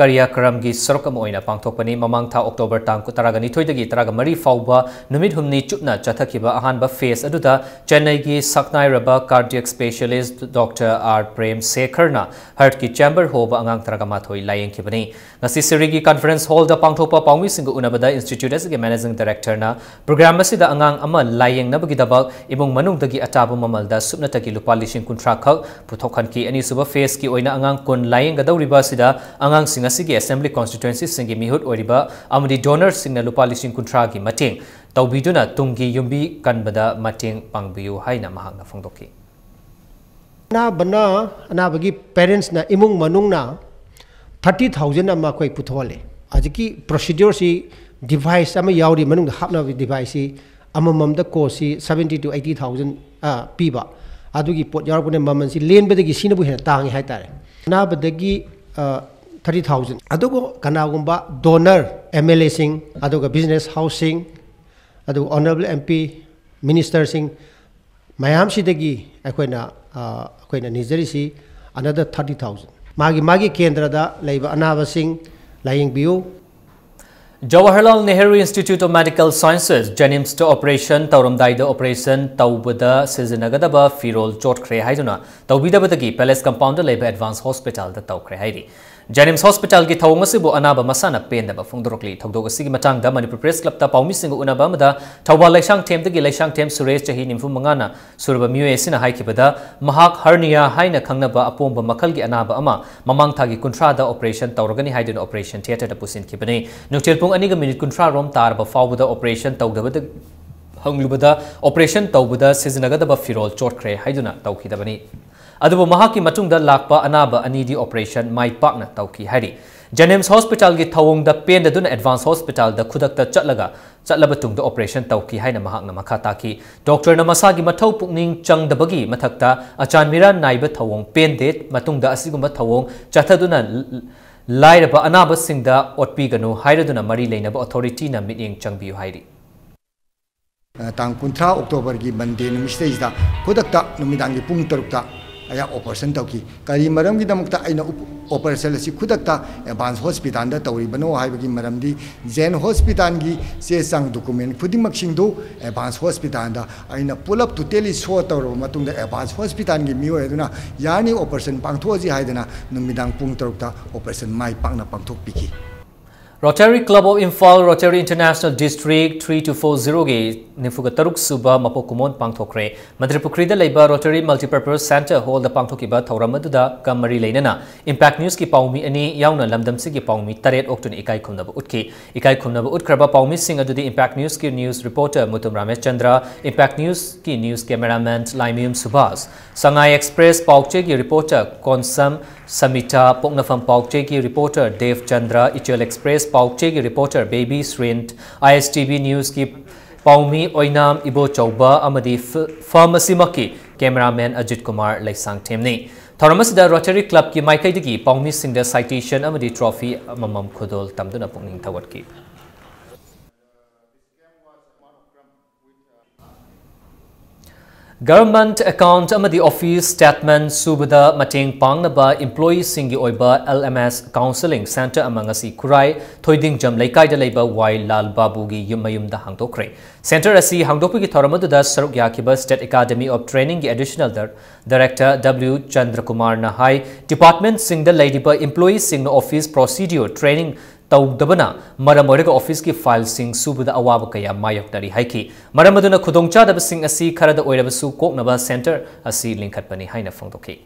ꯀꯥꯔꯌꯀ꯭ꯔꯝꯒꯤ ꯁꯔꯨꯛ ꯑꯃ ꯑꯣꯏꯅ ꯄꯥꯡꯊꯣꯛꯄꯅꯤ꯫ ꯃꯃꯥꯡ ꯊꯥ ꯑꯣꯛꯇꯣꯕꯔ ꯇꯥꯡ ꯇꯔꯥꯅꯤꯊꯣꯏꯗꯒꯤ ꯇꯔꯥꯃꯔꯤ ꯐꯥꯎꯕ ꯅꯨꯃꯤꯠ ꯍꯨꯝꯅꯤ ꯆꯨꯞꯅ ꯆꯠꯊꯈꯤꯕ ꯑꯍꯥꯟꯕ ꯐꯦꯖ ꯑꯗꯨꯗ ꯆꯦꯟꯅꯩꯒꯤ ꯁꯛꯅꯥꯏꯔꯕ ꯀꯥꯔꯗꯤꯌꯛ ꯁ꯭ꯄꯦꯁꯤꯌꯦꯂꯤꯁ꯭ꯠ ꯗꯣꯛꯇꯔ ꯑꯥꯔ ꯄ꯭ꯔꯦꯝ ꯁꯦꯈꯔꯅ ꯍꯥꯔꯠꯀꯤ ꯆꯦꯝꯕꯔ ꯍꯣꯕ ꯑꯉꯥꯡ ꯇꯔꯥꯃꯥꯊꯣꯏ ꯂꯥꯌꯦꯡꯈꯤꯕꯅꯤ꯫ ꯉꯁꯤ ꯁꯤꯔꯤꯒꯤ ꯀꯟꯐꯔꯦꯟꯁ ꯍꯣꯜꯗ ꯄꯥꯡꯊꯣꯛꯄ ꯄꯥꯎꯃꯤꯁꯤꯡꯒ ꯎꯅꯕꯗ ꯏꯟꯁꯇꯤꯇ꯭ꯌꯨꯠ ꯑꯁꯤꯒꯤ ꯃꯦꯅꯦꯖꯤꯡ ꯗꯥꯏꯔꯦꯛꯇꯔꯅ ꯄ꯭ꯔꯣꯒ꯭ꯔꯥꯝ ꯑꯁꯤꯗ ꯑꯉꯥꯡ ꯑꯃ ꯂꯥꯌꯦꯡꯅꯕꯒꯤꯗꯃꯛ ꯏꯃꯨꯡ ꯃꯅꯨꯡꯗꯒꯤ ꯑꯇꯥꯕ ꯃꯃꯜꯗ ꯁꯨꯞꯅꯇꯒꯤ ꯂꯨꯄꯥ ꯂꯤꯁꯤꯡ ꯀꯨꯟꯊ꯭ꯔꯥ ꯈꯛ ꯄꯨꯊꯣꯛꯍꯟꯈꯤ꯫ ꯑꯅꯤꯁꯨꯕ ꯐꯦꯖꯀꯤ ꯑꯣꯏꯅ ꯑꯉꯥꯡ ꯀꯨꯟ ꯂꯥꯌꯦꯡꯒꯗꯧꯔꯤꯕ ꯑꯁꯤꯗ ꯑꯉꯥꯡꯁꯤꯡ ꯑꯁꯤꯒꯤ ꯑꯦꯁꯦꯝꯕ꯭ꯂꯤ ꯀꯣꯟꯁꯇꯤꯇ꯭ꯋꯦꯟꯁꯤꯁꯤꯡꯒꯤ ꯃꯤꯍꯨꯠ ꯑꯣꯏꯔꯤꯕ ꯑꯃꯗꯤ ꯗꯣꯅꯔꯁꯤꯡꯅ ꯂꯨꯄꯥ ꯂꯤꯁꯤꯡ ꯀꯨꯟꯊ꯭ꯔꯥꯒꯤ ꯃꯇꯦꯡ ꯇꯧꯕꯤꯗꯨꯅ ꯇꯨꯡꯒꯤ ꯌꯨꯝꯕꯤ ꯀꯟꯕꯗ ꯃꯇꯦꯡ ꯄꯥꯡꯕꯤꯌꯨ ꯍꯥꯏꯅ ꯃꯍꯥꯛꯅ ꯐꯣꯡꯗꯣꯛꯈꯤ꯫ ꯑꯅꯥꯕꯅ, ꯑꯅꯥꯕꯒꯤ ꯄꯦꯔꯦꯟꯁꯅ, ꯏꯃꯨꯡ ꯃꯅꯨꯡꯅ ꯊꯥꯔꯇꯤ ꯊꯥꯎꯖꯟ ꯑꯃ ꯑꯩꯈꯣꯏ ꯄꯨꯊꯣꯛꯍꯜꯂꯦ꯫ ꯍꯧꯖꯤꯛꯀꯤ ꯄ꯭ꯔꯣꯁꯤꯗ꯭ꯌꯨꯔꯁꯤ, ꯗꯤꯚꯥꯏꯁ ꯑꯃ ꯌꯥꯎꯔꯤ ꯃꯅꯨꯡꯗ ꯍꯥꯞꯅꯕ ꯗꯤꯚꯥꯏꯁꯁꯤ ꯑꯃꯃꯝꯗ ꯀꯣꯁꯁꯤ ꯁꯕꯦꯟꯇꯤ ꯇꯨ ꯑꯩꯠꯇꯤ ꯊꯥꯎꯖꯟ ꯄꯤꯕ, ꯑꯗꯨꯒꯤ ꯄꯣꯠ ꯌꯥꯎꯔꯛꯄꯅ ꯃꯃꯜꯁꯤ ꯂꯦꯟꯕꯗꯒꯤ ꯁꯤꯅꯕꯨ ꯍꯦꯟꯅ ꯇꯥꯡꯉꯤ ꯍꯥꯏꯇꯥꯔꯦ꯫ ꯑꯅꯥꯕꯗꯒꯤ ꯊꯥꯔꯇꯤ ꯊꯥꯎꯖꯟ, ꯑꯗꯨꯒ ꯀꯅꯥꯒꯨꯝꯕ ꯗꯣꯅꯔ, ꯑꯦꯝ ꯑꯦꯜ ꯑꯦꯁꯤꯡ, ꯑꯗꯨꯒ ꯕꯤꯖꯤꯅꯦꯁ ꯍꯥꯎꯁꯁꯤꯡ, ꯑꯗꯨꯒ ꯑꯣꯅꯔꯦꯕꯜ ꯑꯦꯝ ꯄꯤ, ꯃꯤꯅꯤꯁꯇꯔꯁꯤꯡ ꯃꯌꯥꯝꯁꯤꯗꯒꯤ ꯑꯩꯈꯣꯏꯅ, ꯑ, ꯑꯩꯈꯣꯏꯅ ꯅꯤꯖꯔꯤꯁꯤ ꯑꯅꯗꯔ ꯊꯥꯔꯇꯤ ꯊꯥꯎꯖꯟ꯫ ꯃꯥꯒꯤ ꯃꯥꯒꯤ ꯀꯦꯟꯗ꯭ꯔꯗ ꯂꯩꯕ ꯑꯅꯥꯕꯁꯤꯡ ꯂꯥꯌꯦꯡꯕꯤꯌꯨ꯫ Jawaharlal Nehru institute of medical sciences, ꯖꯦꯅꯤꯝꯁꯇ ꯑꯣꯄꯔꯦꯁꯟ ꯇꯧꯔꯝꯗꯥꯏꯗ ꯑꯣꯄꯔꯦꯁꯟ ꯇꯧꯕꯗ ꯁꯤꯖꯤꯟꯅꯒꯗꯕ ꯐꯤꯔꯣꯜ ꯆꯣꯠꯈ꯭ꯔꯦ ꯍꯥꯏꯗꯨꯅ ꯇꯧꯕꯤꯗꯕꯗꯒꯤ ꯄꯦꯂꯦꯁ ꯀꯝꯄꯥꯎꯟꯗ ꯂꯩꯕ ꯑꯦꯗꯚꯥꯟꯁ ꯍꯣꯁꯄꯤꯇꯥꯜꯗ ꯇꯧꯈ꯭ꯔꯦ ꯍꯥꯏꯔꯤ꯫ ꯖꯦꯅꯤꯝꯁ ꯍꯣꯁꯄꯤꯇꯥꯜꯒꯤ ꯊꯧꯑꯣꯡ ꯑꯁꯤꯕꯨ ꯑꯅꯥꯕ ꯃꯁꯥꯅ ꯄꯦꯟꯗꯕ ꯐꯣꯡꯗꯣꯔꯛꯂꯤ꯫ ꯊꯧꯗꯣꯛ ꯑꯁꯤꯒꯤ ꯃꯇꯥꯡꯗ ꯃꯅꯤꯄꯨꯔ ꯄ꯭ꯔꯦꯁ ꯀ꯭ꯂꯕꯇ ꯄꯥꯎꯃꯤꯁꯤꯡꯒ ꯎꯅꯕ ꯑꯃꯗ ꯊꯧꯕꯥꯜ ꯂꯩꯁꯥꯡꯊꯦꯝꯗꯒꯤ ꯂꯩꯁꯥꯡꯊꯦꯝ ꯁꯨꯔꯦꯁ, ꯆꯍꯤ ꯅꯤꯐꯨ ꯃꯉꯥꯅ ꯁꯨꯔꯕ ꯃꯤꯑꯣꯏ ꯑꯁꯤꯅ ꯍꯥꯏꯈꯤꯕꯗ, ꯃꯍꯥꯛ ꯍꯔꯅꯤꯌꯥ ꯍꯥꯏꯅ ꯈꯪꯅꯕ ꯑꯄꯣꯝꯕ ꯃꯈꯜꯒꯤ ꯑꯅꯥꯕ ꯑꯃ ꯃꯃꯥꯡ ꯊꯥꯒꯤ ꯀꯨꯟꯊ꯭ꯔꯥꯗ ꯑꯣꯄꯔꯦꯁꯟ ꯇꯧꯔꯒꯅꯤ ꯍꯥꯏꯗꯨꯅ ꯑꯣꯄꯔꯦꯁꯟ ꯊꯤꯌꯦꯇꯔꯗ ꯄꯨꯁꯤꯟꯈꯤꯕꯅꯤ꯫ ꯅꯨꯡꯊꯤꯜ ꯄꯨꯡ ꯑꯅꯤꯒ ꯃꯤꯅꯤꯠ ꯀꯨꯟꯊ꯭ꯔꯥ ꯔꯣꯝ ꯇꯥꯔꯕ ꯐꯥꯎꯕꯗ ꯑꯣꯄꯔꯦꯁꯟ ꯇꯧꯗꯕꯗ ꯍꯪꯂꯨꯕꯗ ꯑꯣꯄꯔꯦꯁꯟ ꯇꯧꯕꯗ ꯁꯤꯖꯤꯟꯅꯒꯗꯕ ꯐꯤꯔꯣꯜ ꯆꯣꯠꯈ꯭ꯔꯦ ꯍꯥꯏꯗꯨꯅ ꯇꯧꯈꯤꯗꯕꯅꯤ꯫ ꯑꯗꯨꯕꯨ ꯃꯍꯥꯛꯀꯤ ꯃꯇꯨꯡꯗ ꯂꯥꯛꯄ ꯑꯅꯥꯕ ꯑꯅꯤꯗꯤ ꯑꯣꯄꯔꯦꯁꯟ ꯃꯥꯏ ꯄꯥꯛꯅ ꯇꯧꯈꯤ ꯍꯥꯏꯔꯤ꯫ ꯖꯦꯅꯤꯝꯁ ꯍꯣꯁꯄꯤꯇꯥꯜꯒꯤ ꯊꯧꯑꯣꯡꯗ ꯄꯦꯟꯗꯗꯨꯅ ꯑꯦꯗꯚꯥꯟꯁ ꯍꯣꯁꯄꯤꯇꯥꯜꯗ ꯈꯨꯗꯛꯇ ꯆꯠꯂꯒ ꯆꯠꯂꯕ ꯇꯨꯡꯗ operation ꯇꯧꯈꯤ ꯍꯥꯏꯅ ꯃꯍꯥꯛꯅ ꯃꯈꯥ ꯇꯥꯈꯤ꯫ Doctor ꯅ ꯃꯁꯥꯒꯤ ꯃꯊꯧ ꯄꯨꯛꯅꯤꯡ ꯆꯪꯗꯕꯒꯤ ꯃꯊꯛꯇ ꯑꯆꯥꯟ ꯃꯤꯔꯥꯟ ꯅꯥꯏꯕ ꯊꯧꯑꯣꯡ ꯄꯦꯟꯗꯦ, ꯃꯇꯨꯡꯗ ꯑꯁꯤꯒꯨꯝꯕ ꯊꯧꯑꯣꯡ ꯆꯠꯊꯗꯨꯅ ꯂꯥꯏꯔꯕ ꯑꯅꯥꯕꯁꯤꯡꯗ ꯑꯣꯠꯄꯤꯒꯅꯨ ꯍꯥꯏꯔꯗꯨꯅ ꯃꯔꯤ ꯂꯩꯅꯕ authority ꯅ ꯃꯤꯠꯌꯦꯡ ꯆꯪꯕꯤꯌꯨ ꯍꯥꯏꯔꯤ꯫ ꯇꯥꯡ ꯀꯨꯟꯊ꯭ꯔꯥ October ꯒꯤ Monday ꯅꯨꯃꯤꯠꯁꯤꯗꯩꯁꯤꯗ ꯈꯨꯗꯛꯇ ꯅꯨꯃꯤꯗꯥꯡꯒꯤ ꯄꯨꯡ ꯇꯔꯨꯛꯇ ꯑꯩꯍꯥꯛ operation ꯇꯧꯈꯤ꯫ ꯀꯔꯤ ꯃꯔꯝꯒꯤꯗꯃꯛꯇ ꯑꯩꯅ operation ꯑꯁꯤ ꯈꯨꯗꯛꯇ Advance Hospital ꯗ ꯇꯧꯔꯤꯕꯅꯣ ꯍꯥꯏꯕꯒꯤ ꯃꯔꯝꯗꯤ, Jain Hospital ꯒꯤ ꯆꯦ ꯆꯥꯡ document ꯈꯨꯗꯤꯡꯃꯛꯁꯤꯡꯗꯨ Advance Hospital ꯗ ꯑꯩꯅ ꯄꯨꯂꯞ totally show ꯇꯧꯔꯕ ꯃꯇꯨꯡꯗ, Advance Hospital ꯒꯤ ꯃꯤꯑꯣꯏ ꯑꯗꯨꯅ ꯌꯥꯔꯅꯤ, operation ꯄꯥꯡꯊꯣꯛꯑꯁꯤ ꯍꯥꯏꯗꯅ ꯅꯨꯃꯤꯗꯥꯡ ꯄꯨꯡ ꯇꯔꯨꯛꯇ operation ꯃꯥꯏ ꯄꯥꯛꯅ ꯄꯥꯡꯊꯣꯛꯄꯤꯈꯤ꯫ Rotary Club of Imphal, Rotary International District three two four zero ꯒꯤ ꯅꯤꯐꯨꯒ ꯇꯔꯨꯛ ꯁꯨꯕ ꯃꯄꯣꯛ ꯀꯨꯝꯑꯣꯟ ꯄꯥꯡꯊꯣꯛꯈ꯭ꯔꯦ꯫ ꯃꯟꯇ꯭ꯔꯤꯄꯨꯈ꯭ꯔꯤꯗ ꯂꯩꯕ Rotary Multipurpose Centre Hall ꯗ ꯄꯥꯡꯊꯣꯛꯈꯤꯕ ꯊꯧꯔꯝ ꯑꯗꯨꯗ ꯀ ꯃꯔꯤ ꯂꯩꯅꯅ Impact News ꯀꯤ ꯄꯥꯎꯃꯤ ꯑꯅꯤ ꯌꯥꯎꯅ ꯂꯝꯗꯝꯁꯤꯒꯤ ꯄꯥꯎꯃꯤ ꯇꯔꯦꯠ ꯑꯣꯛꯇꯨꯅ ꯏꯀꯥꯏ ꯈꯨꯝꯅꯕ ꯎꯠꯈꯤ꯫ ꯏꯀꯥꯏ ꯈꯨꯝꯅꯕ ꯎꯠꯈ꯭ꯔꯕ ꯄꯥꯎꯃꯤꯁꯤꯡ ꯑꯗꯨꯗꯤ Impact News ꯀꯤ news reporter Mutum Rameshchandra, Impact News ꯀꯤ news cameraman ꯂꯥꯏꯃꯌꯨꯝ ꯁꯨꯚꯥꯁ, ꯁꯉꯥꯏ Express ꯄꯥꯎꯆꯦꯒꯤ reporter ꯀꯣꯟꯁꯝ ꯁꯃꯤꯇꯥ, ꯄꯣꯛꯅꯐꯝ ꯄꯥꯎꯆꯦꯒꯤ reporter ꯗꯦꯕ ꯆꯟꯗ꯭ꯔ, ꯏꯆꯦꯜ Express ꯄꯥꯎꯆꯦꯒꯤ reporter Bebi Sreen, ISTV news ꯀꯤ ꯄꯥꯎꯃꯤ ꯑꯣꯏꯅꯥꯝ ꯏꯕꯣꯆꯧꯕ ꯑꯃꯗꯤ ꯐ-, ꯐꯝ ꯑꯁꯤꯃꯛꯀꯤ cameraman ꯑꯖꯤꯠ ꯀꯨꯃꯥꯔ ꯂꯩꯁꯥꯡꯊꯦꯝꯅꯤ꯫ ꯊꯧꯔꯝ ꯑꯁꯤꯗ Rotary Club ꯀꯤ ꯃꯥꯏꯀꯩꯗꯒꯤ ꯄꯥꯎꯃꯤꯁꯤꯡꯗ citation ꯑꯃꯗꯤ trophy ꯑꯃꯃꯝ ꯈꯨꯗꯣꯜ ꯇꯝꯗꯨꯅ ꯄꯨꯛꯅꯤꯡ ꯊꯧꯒꯠꯈꯤ꯫ Government account ꯑꯃꯗꯤ office statement ꯁꯨꯕꯗ ꯃꯇꯦꯡ ꯄꯥꯡꯅꯕ employee ꯁꯤꯡꯒꯤ ꯑꯣꯏꯕ LMS counselling centre ꯑꯃ ꯉꯁꯤ ꯈꯨꯔꯥꯏ ꯊꯣꯏꯗꯤꯡꯖꯝ ꯂꯩꯀꯥꯏꯗ ꯂꯩꯕ ꯋꯥꯏ ꯂꯥꯜ ꯕꯥꯕꯨꯒꯤ ꯌꯨꯝ ꯃꯌꯨꯝꯗ ꯍꯥꯡꯗꯣꯛꯈ꯭ꯔꯦ꯫ Centre ꯑꯁꯤ ꯍꯥꯡꯗꯣꯛꯄꯒꯤ ꯊꯧꯔꯝ ꯑꯗꯨꯗ ꯁꯔꯨꯛ ꯌꯥꯈꯤꯕ State Academy of Training ꯒꯤ additional dir-, director W ꯆꯟꯗ꯭ꯔꯀꯨꯃꯥꯔꯅ ꯍꯥꯏ, department ꯁꯤꯡꯗ ꯂꯩꯔꯤꯕ employee ꯁꯤꯡꯅ office procedure training ꯇꯧꯗꯕꯅ ꯃꯔꯝ ꯑꯣꯏꯔꯒ office ꯀꯤ file ꯁꯤꯡ ꯁꯨꯕꯗ ꯑꯋꯥꯕ ꯀꯌꯥ ꯃꯥꯌꯣꯛꯅꯔꯤ ꯍꯥꯏꯈꯤ꯫ ꯃꯔꯝ ꯑꯗꯨꯅ ꯈꯨꯗꯣꯡꯆꯥꯗꯕꯁꯤꯡ ꯑꯁꯤ ꯈꯔꯗ ꯑꯣꯏꯔꯕꯁꯨ ꯀꯣꯛꯅꯕ centre ꯑꯁꯤ ꯂꯤꯡꯈꯠꯄꯅꯤ ꯍꯥꯏꯅ ꯐꯣꯡꯗꯣꯛꯈꯤ꯫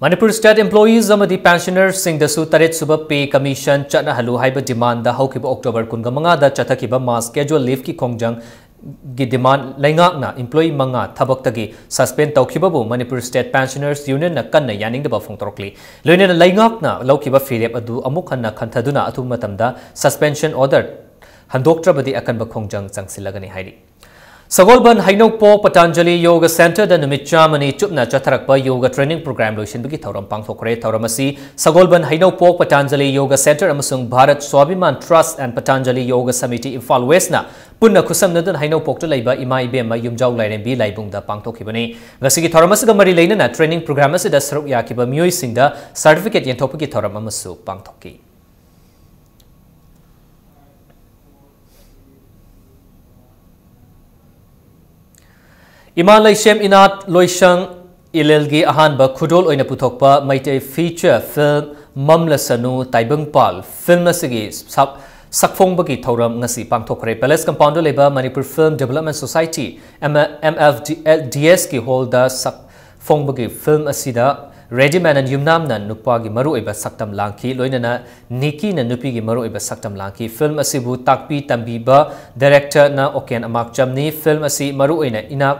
Manipur State employees ꯑꯃꯗꯤ pensioner ꯁꯤꯡꯗꯁꯨ ꯇꯔꯦꯠ ꯁꯨꯕ pay commission ꯆꯠꯅꯍꯜꯂꯨ ꯍꯥꯏꯕ demand ꯗ ꯍꯧꯈꯤꯕ October ꯀꯨꯟꯃꯉꯥꯗ ꯆꯠꯊꯈꯤꯕ mass schedule leave ꯀꯤ ꯈꯣꯡꯖꯪ ꯒꯤ demand ꯂꯩꯉꯥꯛꯅ employee ꯃꯉꯥ ꯊꯕꯛꯇꯒꯤ suspend ꯇꯧꯈꯤꯕꯕꯨ Manipur State Pensioners Union ꯅ ꯀꯟꯅ ꯌꯥꯅꯤꯡꯗꯕ ꯐꯣꯡꯗꯣꯔꯛꯂꯤ꯫ ꯂꯣꯏꯅꯅ ꯂꯩꯉꯥꯛꯅ ꯂꯧꯈꯤꯕ ꯐꯤꯔꯦꯞ ꯑꯗꯨ ꯑꯃꯨꯛ ꯍꯟꯅ ꯈꯟꯊꯗꯨꯅ ꯑꯊꯨꯕ ꯃꯇꯝꯗ suspension order ꯍꯟꯗꯣꯛꯇ꯭ꯔꯕꯗꯤ ꯑꯀꯟꯕ ꯈꯣꯡꯖꯪ ꯆꯪꯁꯤꯜꯂꯒꯅꯤ ꯍꯥꯏꯔꯤ꯫ ꯁꯒꯣꯜꯕꯟ ꯍꯩꯅꯧꯄꯣꯛ ꯄꯇꯥꯟꯖꯂꯤ ꯌꯣꯒ ꯁꯦꯟꯇꯔꯗ ꯅꯨꯃꯤꯠ ꯆꯥꯝꯃꯅꯤ ꯆꯨꯞꯅ ꯆꯠꯊꯔꯛꯄ ꯌꯣꯒ training program ꯂꯣꯏꯁꯤꯟꯕꯒꯤ ꯊꯧꯔꯝ ꯄꯥꯡꯊꯣꯛꯈ꯭ꯔꯦ꯫ ꯊꯧꯔꯝ ꯑꯁꯤ ꯁꯒꯣꯜꯕꯟ ꯍꯩꯅꯧꯄꯣꯛ ꯄꯇꯥꯟꯖꯂꯤ ꯌꯣꯒ ꯁꯦꯟꯇꯔ ꯑꯃꯁꯨꯡ Bharat ꯁ꯭ꯋꯥꯚꯤꯃꯥꯟ Trust and Patanjali Yoga Samiti Imphal West ꯅ ꯄꯨꯟꯅ ꯈꯨꯠꯁꯝꯅꯗꯨꯅ ꯍꯩꯅꯧꯄꯣꯛꯇ ꯂꯩꯕ ꯏꯃꯥ ꯏꯕꯦꯝꯃ ꯌꯨꯝꯖꯥꯎ ꯂꯥꯏꯔꯦꯝꯕꯤ ꯂꯥꯏꯕꯨꯡꯗ ꯄꯥꯡꯊꯣꯛꯈꯤꯕꯅꯤ꯫ ꯉꯁꯤꯒꯤ ꯊꯧꯔꯝ ꯑꯁꯤꯒ ꯃꯔꯤ ꯂꯩꯅꯅ training program ꯑꯁꯤꯗ ꯁꯔꯨꯛ ꯌꯥꯈꯤꯕ ꯃꯤꯑꯣꯏꯁꯤꯡꯗ certificate ꯌꯦꯟꯊꯣꯛꯄꯒꯤ ꯊꯧꯔꯝ ꯑꯃꯁꯨ ꯄꯥꯡꯊꯣꯛꯈꯤ꯫ ꯏꯃꯥ ꯂꯩꯁꯦꯝ ꯏꯅꯥꯠ ꯂꯣꯏꯁꯪ ꯏꯂꯦꯜꯒꯤ ꯑꯍꯥꯟꯕ ꯈꯨꯗꯣꯜ ꯑꯣꯏꯅ ꯄꯨꯊꯣꯛꯄ ꯃꯩꯇꯩ feature film ꯃꯝꯂꯁꯅꯨ ꯇꯥꯏꯕꯪꯄꯥꯜ film ꯑꯁꯤꯒꯤ ꯁꯛ-, ꯁꯛꯐꯣꯡꯕꯒꯤ ꯊꯧꯔꯝ ꯉꯁꯤ ꯄꯥꯡꯊꯣꯛꯈ꯭ꯔꯦ꯫ Palace compound ꯗ ꯂꯩꯕ Manipur Film Development Society, M-, M F D S ꯀꯤ hall ꯗ ꯁꯛ ꯐꯣꯡꯕꯒꯤ film ꯑꯁꯤꯗ ꯔꯦꯗꯤ ꯃꯦꯅꯟ ꯌꯨꯝꯅꯥꯝꯅ ꯅꯨꯄꯥꯒꯤ ꯃꯔꯨꯑꯣꯏꯕ ꯁꯛꯇꯝ ꯂꯥꯡꯈꯤ, ꯂꯣꯏꯅꯅ ꯅꯤꯀꯤꯅ ꯅꯨꯄꯤꯒꯤ ꯃꯔꯨꯑꯣꯏꯕ ꯁꯛꯇꯝ ꯂꯥꯡꯈꯤ꯫ Film ꯑꯁꯤꯕꯨ ꯇꯥꯛꯄꯤ ꯇꯝꯕꯤꯕ director ꯅ ꯑꯣꯀꯦꯟ ꯑꯃꯥꯛꯆꯝꯅꯤ꯫ Film ꯑꯁꯤ ꯃꯔꯨꯑꯣꯏꯅ ꯏꯅꯥꯛ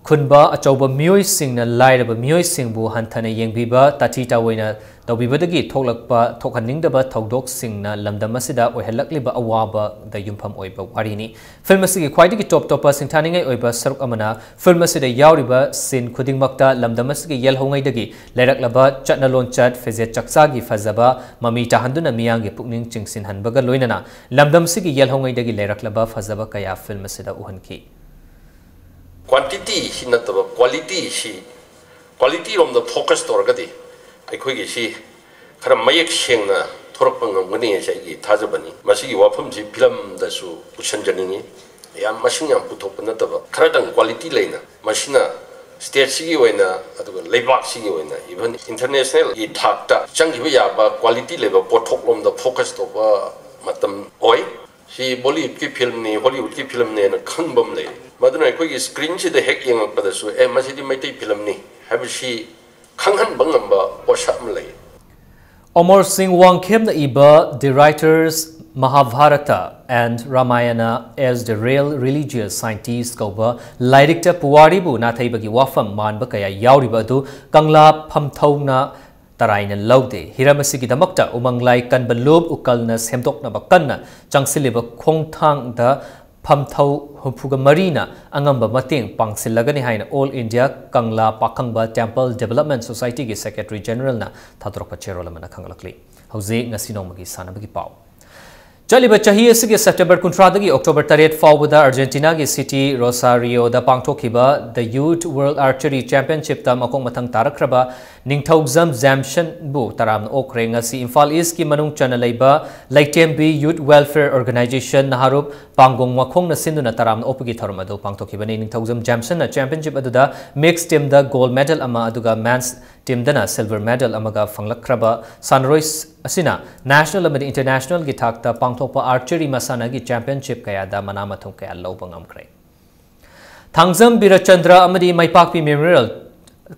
ꯈꯨꯟꯕ ꯑꯆꯧꯕ ꯃꯤꯑꯣꯏꯁꯤꯡꯅ ꯂꯥꯏꯔꯕ ꯃꯤꯑꯣꯏꯁꯤꯡꯕꯨ ꯍꯟꯊꯅ ꯌꯦꯡꯕꯤꯕ, ꯇꯥꯊꯤ ꯇꯥꯑꯣꯏꯅ ꯇꯧꯕꯤꯕꯗꯒꯤ ꯊꯣꯛꯂꯛꯄ ꯊꯣꯛꯍꯟꯅꯤꯡꯗꯕ ꯊꯧꯗꯣꯛꯁꯤꯡꯅ ꯂꯝꯗꯝ ꯑꯁꯤꯗ ꯑꯣꯏꯍꯜꯂꯛꯂꯤꯕ ꯑꯋꯥꯕꯗ ꯌꯨꯝꯐꯝ ꯑꯣꯏꯕ ꯋꯥꯔꯤꯅꯤ꯫ Film ꯑꯁꯤꯒꯤ ꯈ꯭ꯋꯥꯏꯗꯒꯤ top ꯇꯣꯞꯄ ꯁꯤꯡꯊꯥꯅꯤꯡꯉꯥꯏ ꯑꯣꯏꯕ ꯁꯔꯨꯛ ꯑꯃꯅ film ꯑꯁꯤꯗ ꯌꯥꯎꯔꯤꯕ scene ꯈꯨꯗꯤꯡꯃꯛꯇ ꯂꯝꯗꯝ ꯑꯁꯤꯒꯤ ꯌꯦꯜꯍꯧꯉꯩꯗꯒꯤ ꯂꯩꯔꯛꯂꯕ ꯆꯠꯅ ꯂꯣꯟꯆꯠ, ꯐꯤꯖꯦꯠ ꯆꯥꯛꯆꯥꯒꯤ ꯐꯖꯕ ꯃꯃꯤ ꯇꯥꯍꯟꯗꯨꯅ ꯃꯤꯌꯥꯝꯒꯤ ꯄꯨꯛꯅꯤꯡ ꯆꯤꯡꯁꯤꯟꯍꯟꯕꯒ ꯂꯣꯏꯅꯅ ꯂꯝꯗꯝꯁꯤꯒꯤ ꯌꯦꯜꯍꯧꯉꯩꯗꯒꯤ ꯂꯩꯔꯛꯂꯕ ꯐꯖꯕ ꯀꯌꯥ film ꯑꯁꯤꯗ ꯎꯍꯟꯈꯤ꯫ Quantity ꯁꯤ ꯅꯠꯇꯕ quality ꯁꯤ, quality ꯔꯣꯝꯗ focus ꯇꯧꯔꯒꯗꯤ ꯑꯩꯈꯣꯏꯒꯤ ꯁꯤ ꯈꯔ ꯃꯌꯦꯛ ꯁꯦꯡꯅ ꯊꯣꯔꯛꯄ ꯉꯝꯒꯅꯤ ꯍꯥꯏꯁꯦ ꯑꯩꯒꯤ ꯊꯥꯖꯕꯅꯤ꯫ ꯃꯁꯤꯒꯤ ꯋꯥꯐꯝꯁꯤ film ꯗꯁꯨ ꯄꯨꯁꯤꯟꯖꯅꯤꯡꯉꯤ꯫ ꯌꯥꯝ ꯃꯁꯤꯡ ꯌꯥꯝ ꯄꯨꯊꯣꯛꯄ ꯅꯠꯇꯕ, ꯈꯔꯗꯪ quality ꯂꯩꯅ, ꯃꯁꯤꯅ state ꯁꯤꯒꯤ ꯑꯣꯏꯅ ꯑꯗꯨꯒ ꯂꯩꯕꯥꯛꯁꯤꯒꯤ ꯑꯣꯏꯅ even international ꯒꯤ ꯊꯥꯛꯇ ꯆꯪꯈꯤꯕ ꯌꯥꯕ quality ꯂꯩꯕ ꯄꯣꯠꯊꯣꯛ ꯂꯣꯝꯗ focus ꯇꯧꯕ ꯃꯇꯝ ꯑꯣꯏ꯫ ꯁꯤ Bollywood ꯀꯤ film ꯅꯤ, Hollywood ꯀꯤ film ꯅꯦꯅ ꯈꯪꯕ ꯑꯃ ꯂꯩ꯫ ꯃꯗꯨꯅ ꯑꯩꯈꯣꯏꯒꯤ screen ꯁꯤꯗ ꯍꯦꯛ ꯌꯦꯡꯉꯛꯄꯗꯁꯨ, "ꯑꯦ, ꯃꯁꯤꯗꯤ ꯃꯩꯇꯩ film ꯅꯤ" ꯍꯥꯏꯕꯁꯤ ꯈꯪꯍꯟꯕ ꯉꯝꯕ ꯄꯣꯠꯁꯛ ꯑꯃ ꯂꯩ꯫ ꯑꯃꯔ ꯁꯤꯡ ꯋꯥꯡꯈꯦꯝꯅ ꯏꯕ The Writers, Mahabharata and Ramayana as the Real Religious Scientists ꯀꯧꯕ ꯂꯥꯏꯔꯤꯛꯇ ꯄꯨꯋꯥꯔꯤꯕꯨ ꯅꯥꯊꯩꯕꯒꯤ ꯋꯥꯐꯝ ꯃꯥꯟꯕ ꯀꯌꯥ ꯌꯥꯎꯔꯤꯕ ꯑꯗꯨ ꯀꯪꯂꯥ ꯐꯝꯊꯧꯅ ꯇꯔꯥꯏꯅ ꯂꯧꯗꯦ꯫ ꯍꯤꯔꯝ ꯑꯁꯤꯒꯤꯗꯃꯛꯇ ꯎꯃꯪ ꯂꯥꯏ ꯀꯟꯕ ꯂꯨꯞ ꯎꯀꯜꯅ ꯁꯦꯝꯗꯣꯛꯅꯕ ꯀꯟꯅ ꯆꯪꯁꯤꯜꯂꯤꯕ ꯈꯣꯡꯊꯥꯡꯗ ꯐꯝꯊꯧ ꯍꯨꯝꯐꯨꯒ ꯃꯔꯤꯅ ꯑꯉꯝꯕ ꯃꯇꯦꯡ ꯄꯥꯡꯁꯤꯜꯂꯒꯅꯤ ꯍꯥꯏꯅ All India ꯀꯪꯂꯥ ꯄꯥꯈꯪꯕ Temple Development Society ꯒꯤ Secretary General ꯅ ꯊꯥꯗꯣꯔꯛꯄ ꯆꯦꯔꯣꯜ ꯑꯃꯅ ꯈꯪꯂꯛꯂꯤ꯫ ꯍꯧꯖꯤꯛ ꯉꯁꯤ ꯅꯣꯡꯃꯒꯤ ꯁꯥꯟꯅꯕꯒꯤ ꯄꯥꯎ꯫ ꯆꯠꯂꯤꯕ ꯆꯍꯤ ꯑꯁꯤꯒꯤ September ꯀꯨꯟꯊ꯭ꯔꯥꯗꯒꯤ October ꯇꯔꯦꯠ ꯐꯥꯎꯕꯗ Argentina ꯒꯤ city Rosario ꯗ ꯄꯥꯡꯊꯣꯛꯈꯤꯕ The Youth World Archery Championship ꯇ ꯃꯈꯣꯡ ꯃꯊꯪ ꯇꯥꯔꯛꯈ꯭ꯔꯕ ꯅꯤꯡꯊꯧꯖꯝ ꯖꯦꯝꯁꯟꯕꯨ ꯇꯔꯥꯝꯅ ꯑꯣꯛꯈ꯭ꯔꯦ꯫ ꯉꯁꯤ ꯏꯝꯐꯥꯜ ꯏꯁ꯭ꯠ ꯀꯤ ꯃꯅꯨꯡ ꯆꯟꯅ ꯂꯩꯕ ꯂꯩꯇꯦꯝꯕꯤ Youth Welfare Organization ꯅꯍꯥꯔꯨꯞ ꯄꯥꯡꯒꯣꯡ ꯃꯈꯣꯡꯅ ꯁꯤꯟꯗꯨꯅ ꯇꯔꯥꯝꯅ ꯑꯣꯛꯄꯒꯤ ꯊꯧꯔꯝ ꯑꯗꯨ ꯄꯥꯡꯊꯣꯛꯈꯤꯕꯅꯤ꯫ ꯅꯤꯡꯊꯧꯖꯝ ꯖꯦꯝꯁꯟꯅ championship ꯑꯗꯨꯗ mixed team ꯗ gold medal ꯑꯃ ꯑꯗꯨꯒ men's team ꯗꯅ silver medal ꯑꯃꯒ ꯐꯪꯂꯛꯈ꯭ꯔꯕ ꯁꯥꯟꯅꯔꯣꯏ ꯑꯁꯤꯅ national ꯑꯃꯗꯤ international ꯒꯤ ꯊꯥꯛꯇ ꯄꯥꯡꯊꯣꯛꯄ archery ꯃꯁꯥꯟꯅꯒꯤ championship ꯀꯌꯥꯗ ꯃꯅꯥ ꯃꯊꯨꯝ ꯀꯌꯥ ꯂꯧꯕ ꯉꯝꯈ꯭ꯔꯦ꯫ ꯊꯥꯡꯖꯝ ꯕꯤꯔꯆꯟꯗ꯭ꯔ ꯑꯃꯗꯤ ꯃꯩꯄꯥꯛꯄꯤ Memorial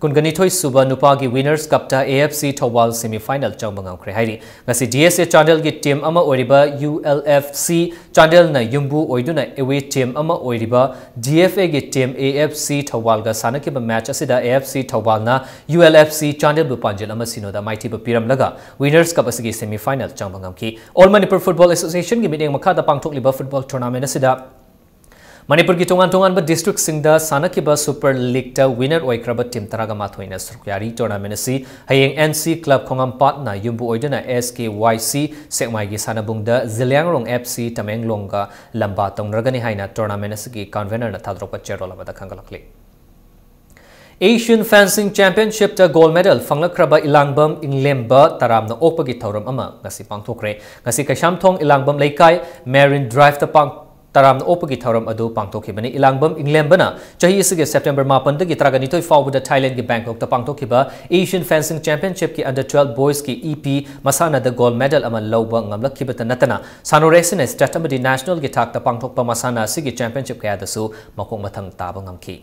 ꯀꯨꯟꯒꯅꯤꯊꯣꯏ ꯁꯨꯕ ꯅꯨꯄꯥꯒꯤ Winners Cup ꯇ A F C Thoubal semi final ꯆꯪꯕ ꯉꯝꯈ꯭ꯔꯦ ꯍꯥꯏꯔꯤ꯫ ꯉꯁꯤ D S A ꯆꯥꯟꯗꯦꯜꯒꯤ team ꯑꯃ ꯑꯣꯏꯔꯤꯕ U L F C ꯆꯥꯟꯗꯦꯜꯅ ꯌꯨꯝꯕꯨ ꯑꯣꯏꯗꯨꯅ away team ꯑꯃ ꯑꯣꯏꯔꯤꯕ D F A ꯒꯤ team A F C ꯊꯧꯕꯥꯜꯒ ꯁꯥꯟꯅꯈꯤꯕ match ꯑꯁꯤꯗ A F C ꯊꯧꯕꯥꯜꯅ U L F C ꯆꯥꯟꯗꯦꯜꯕꯨ ꯄꯥꯟꯖꯤꯜ ꯑꯃ ꯁꯤꯅꯣꯗ ꯃꯥꯏꯊꯤꯕ ꯄꯤꯔꯝꯂꯒ Winners Cup ꯑꯁꯤꯒꯤ semi final ꯆꯪꯕ ꯉꯝꯈꯤ꯫ All Manipur Football Association ꯒꯤ ꯃꯤꯠꯌꯦꯡ ꯃꯈꯥꯗ ꯄꯥꯡꯊꯣꯛꯂꯤꯕ football tournament ꯑꯁꯤꯗ ꯃꯅꯤꯄꯨꯔꯒꯤ ꯇꯣꯉꯥꯟ ꯇꯣꯉꯥꯟꯕ district ꯁꯤꯡꯗ ꯁꯥꯟꯅꯈꯤꯕ Super League ꯇ winner ꯑꯣꯏꯈ꯭ꯔꯕ team ꯇꯔꯥꯒ ꯃꯥꯊꯣꯏꯅ ꯁꯔꯨꯛ ꯌꯥꯔꯤ꯫ Tournament ꯑꯁꯤ ꯍꯌꯦꯡ N C Club ꯈꯣꯡꯉꯥꯝꯄꯥꯠꯅ ꯌꯨꯝꯕꯨ ꯑꯣꯏꯗꯨꯅ S K Y C ꯁꯦꯛꯃꯥꯏꯒꯤ ꯁꯥꯟꯅꯕꯨꯡꯗ ꯖꯤꯂꯤꯌꯥꯡꯔꯣꯡ F C ꯇꯃꯦꯡꯂꯣꯡꯒ ꯂꯝꯕꯥ ꯇꯧꯅꯔꯒꯅꯤ ꯍꯥꯏꯅ tournament ꯑꯁꯤꯒꯤ convener ꯅ ꯊꯥꯗꯣꯔꯛꯄ ꯆꯦꯔꯣꯜ ꯑꯃꯗ ꯈꯪꯒꯠꯂꯛꯂꯤ꯫ Asian Fencing Championship ꯇ gold medal ꯐꯪꯂꯛꯈ꯭ꯔꯕ ꯏꯂꯥꯡꯕꯝ ꯏꯪꯂꯦꯝꯕ ꯇꯔꯥꯝꯅ ꯑꯣꯛꯄꯒꯤ ꯊꯧꯔꯝ ꯑꯃ ꯉꯁꯤ ꯄꯥꯡꯊꯣꯛꯈ꯭ꯔꯦ꯫ ꯉꯁꯤ ꯀꯩꯁꯥꯝꯊꯣꯡ ꯏꯂꯥꯡꯕꯝ ꯂꯩꯀꯥꯏ Marine Drive ꯇ ꯄꯥꯡ-, ꯇꯔꯥꯝꯅ ꯑꯣꯛꯄꯒꯤ ꯊꯧꯔꯝ ꯑꯗꯨ ꯄꯥꯡꯊꯣꯛꯈꯤꯕꯅꯤ꯫ ꯏꯂꯥꯡꯕꯝ ꯏꯪꯂꯦꯝꯕꯅ ꯆꯍꯤ ꯑꯁꯤꯒꯤ September ꯃꯥꯄꯟꯗꯒꯤ ꯇꯔꯥꯒ ꯅꯤꯊꯣꯏ ꯐꯥꯎꯕꯗ Thailand ꯒꯤ Bangkok ꯇ ꯄꯥꯡꯊꯣꯛꯈꯤꯕ Asian Fencing Championship ꯀꯤ under twelve boys ꯀꯤ E P ꯃꯁꯥꯟꯅꯗ gold medal ꯑꯃ ꯂꯧꯕ ꯉꯝꯂꯛꯈꯤꯕꯇ ꯅꯠꯇꯅ ꯁꯥꯟꯅꯔꯣꯏ ꯑꯁꯤꯅ state ꯑꯃꯗꯤ national ꯒꯤ ꯊꯥꯛꯇ ꯄꯥꯡꯊꯣꯛꯄ ꯃꯁꯥꯟꯅ ꯑꯁꯤꯒꯤ championship ꯀꯌꯥꯗꯁꯨ ꯃꯈꯣꯡ ꯃꯊꯪ ꯇꯥꯕ ꯉꯝꯈꯤ꯫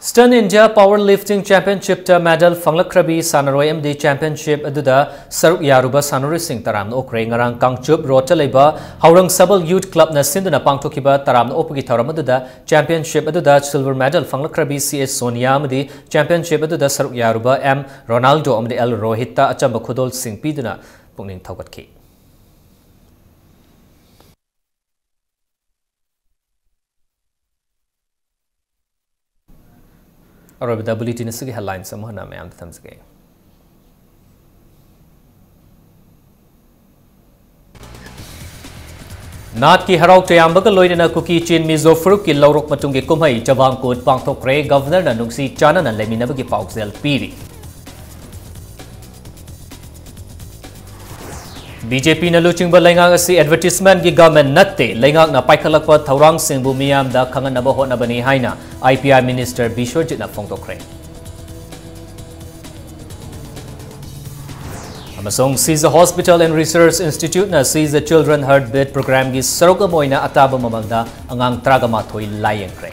Stand India Power Lifting Championship-ꯇ medal ꯐꯪꯂꯛꯈ꯭ꯔꯕꯤ ꯁꯥꯟꯅꯔꯣꯏ ꯑꯃꯗꯤ championship ꯑꯗꯨꯗ ꯁꯔꯨꯛ ꯌꯥꯔꯨꯕ ꯁꯥꯟꯅꯔꯣꯏꯁꯤꯡ ꯇꯔꯥꯝꯅ ꯑꯣꯛꯈ꯭ꯔꯦ꯫ ꯉꯔꯥꯡ ꯀꯥꯡꯆꯨꯞ ꯔꯣꯗꯇ ꯂꯩꯕ ꯍꯧꯔꯪ ꯁꯕꯜ Youth Club-ꯅ ꯁꯤꯟꯗꯨꯅ ꯄꯥꯡꯊꯣꯛꯈꯤꯕ ꯇꯔꯥꯝꯅ ꯑꯣꯛꯄꯒꯤ ꯊꯧꯔꯝ ꯑꯗꯨꯗ championship ꯑꯗꯨꯗ silver medal ꯐꯪꯂꯛꯈ꯭ꯔꯕꯤ C S Sonia ꯑꯃꯗꯤ championship ꯑꯗꯨꯗ ꯁꯔꯨꯛ ꯌꯥꯔꯨꯕ ꯑꯦꯝ ꯔꯣꯅꯥꯜꯗꯣ ꯑꯃꯗꯤ ꯑꯦꯜ ꯔꯣꯍꯤꯠꯇ ꯑꯆꯝꯕ ꯈꯨꯗꯣꯜꯁꯤꯡ ꯄꯤꯗꯨꯅ ꯄꯨꯛꯅꯤꯡ ꯊꯧꯒꯠꯈꯤ꯫ ꯑꯔꯣꯏꯕꯗ bulletin ꯑꯁꯤꯒꯤ headlines ꯑꯃꯨꯛ ꯍꯟꯅ ꯃꯌꯥꯝꯗ ꯊꯝꯖꯒꯦ꯫ ꯅꯥꯠꯀꯤ ꯍꯔꯥꯎ ꯇꯌꯥꯝꯕꯒ ꯂꯣꯏꯅꯅ ꯀꯨꯀꯤ ꯆꯤꯟ ꯃꯤꯖꯣ ꯐꯨꯔꯨꯞꯀꯤ ꯂꯧꯔꯣꯛ ꯃꯇꯨꯡꯒꯤ ꯀꯨꯝꯍꯩ ꯆꯕꯥꯡ ꯀꯨꯠ ꯄꯥꯡꯊꯣꯛꯈ꯭ꯔꯦ꯫ Governor-ꯅ ꯅꯨꯡꯁꯤ ꯆꯥꯟꯅꯅ ꯂꯩꯃꯤꯟꯅꯕꯒꯤ ꯄꯥꯎꯖꯦꯜ ꯄꯤꯔꯤ꯫ ꯕꯤ ꯖꯦ ꯄꯤꯅ ꯂꯨꯆꯤꯡꯕ ꯂꯩꯉꯥꯛ ꯑꯁꯤ advertisement-ꯒꯤ government ꯅꯠꯇꯦ, ꯂꯩꯉꯥꯛꯅ ꯄꯥꯏꯈꯠꯂꯛꯄ ꯊꯧꯔꯥꯡꯁꯤꯡꯕꯨ ꯃꯤꯌꯥꯝꯗ ꯈꯪꯍꯟꯅꯕ ꯍꯣꯠꯅꯕꯅꯤ ꯍꯥꯏꯅ ꯑꯥꯏ ꯄꯤ ꯑꯥꯔ Minister ꯕꯤꯁ꯭ꯋꯖꯤꯠꯅ ꯐꯣꯡꯗꯣꯛꯈ꯭ꯔꯦ꯫ ꯑꯃꯁꯨꯡ Seize the Hospital and Research Institute-ꯅ Seize the Children Heartbeat Program-ꯒꯤ ꯁꯔꯨꯛ ꯑꯃ ꯑꯣꯏꯅ ꯑꯇꯥꯕ ꯃꯃꯜꯗ ꯑꯉꯥꯡ ꯇꯔꯥꯃꯥꯊꯣꯏ ꯂꯥꯌꯦꯡꯈ꯭ꯔꯦ꯫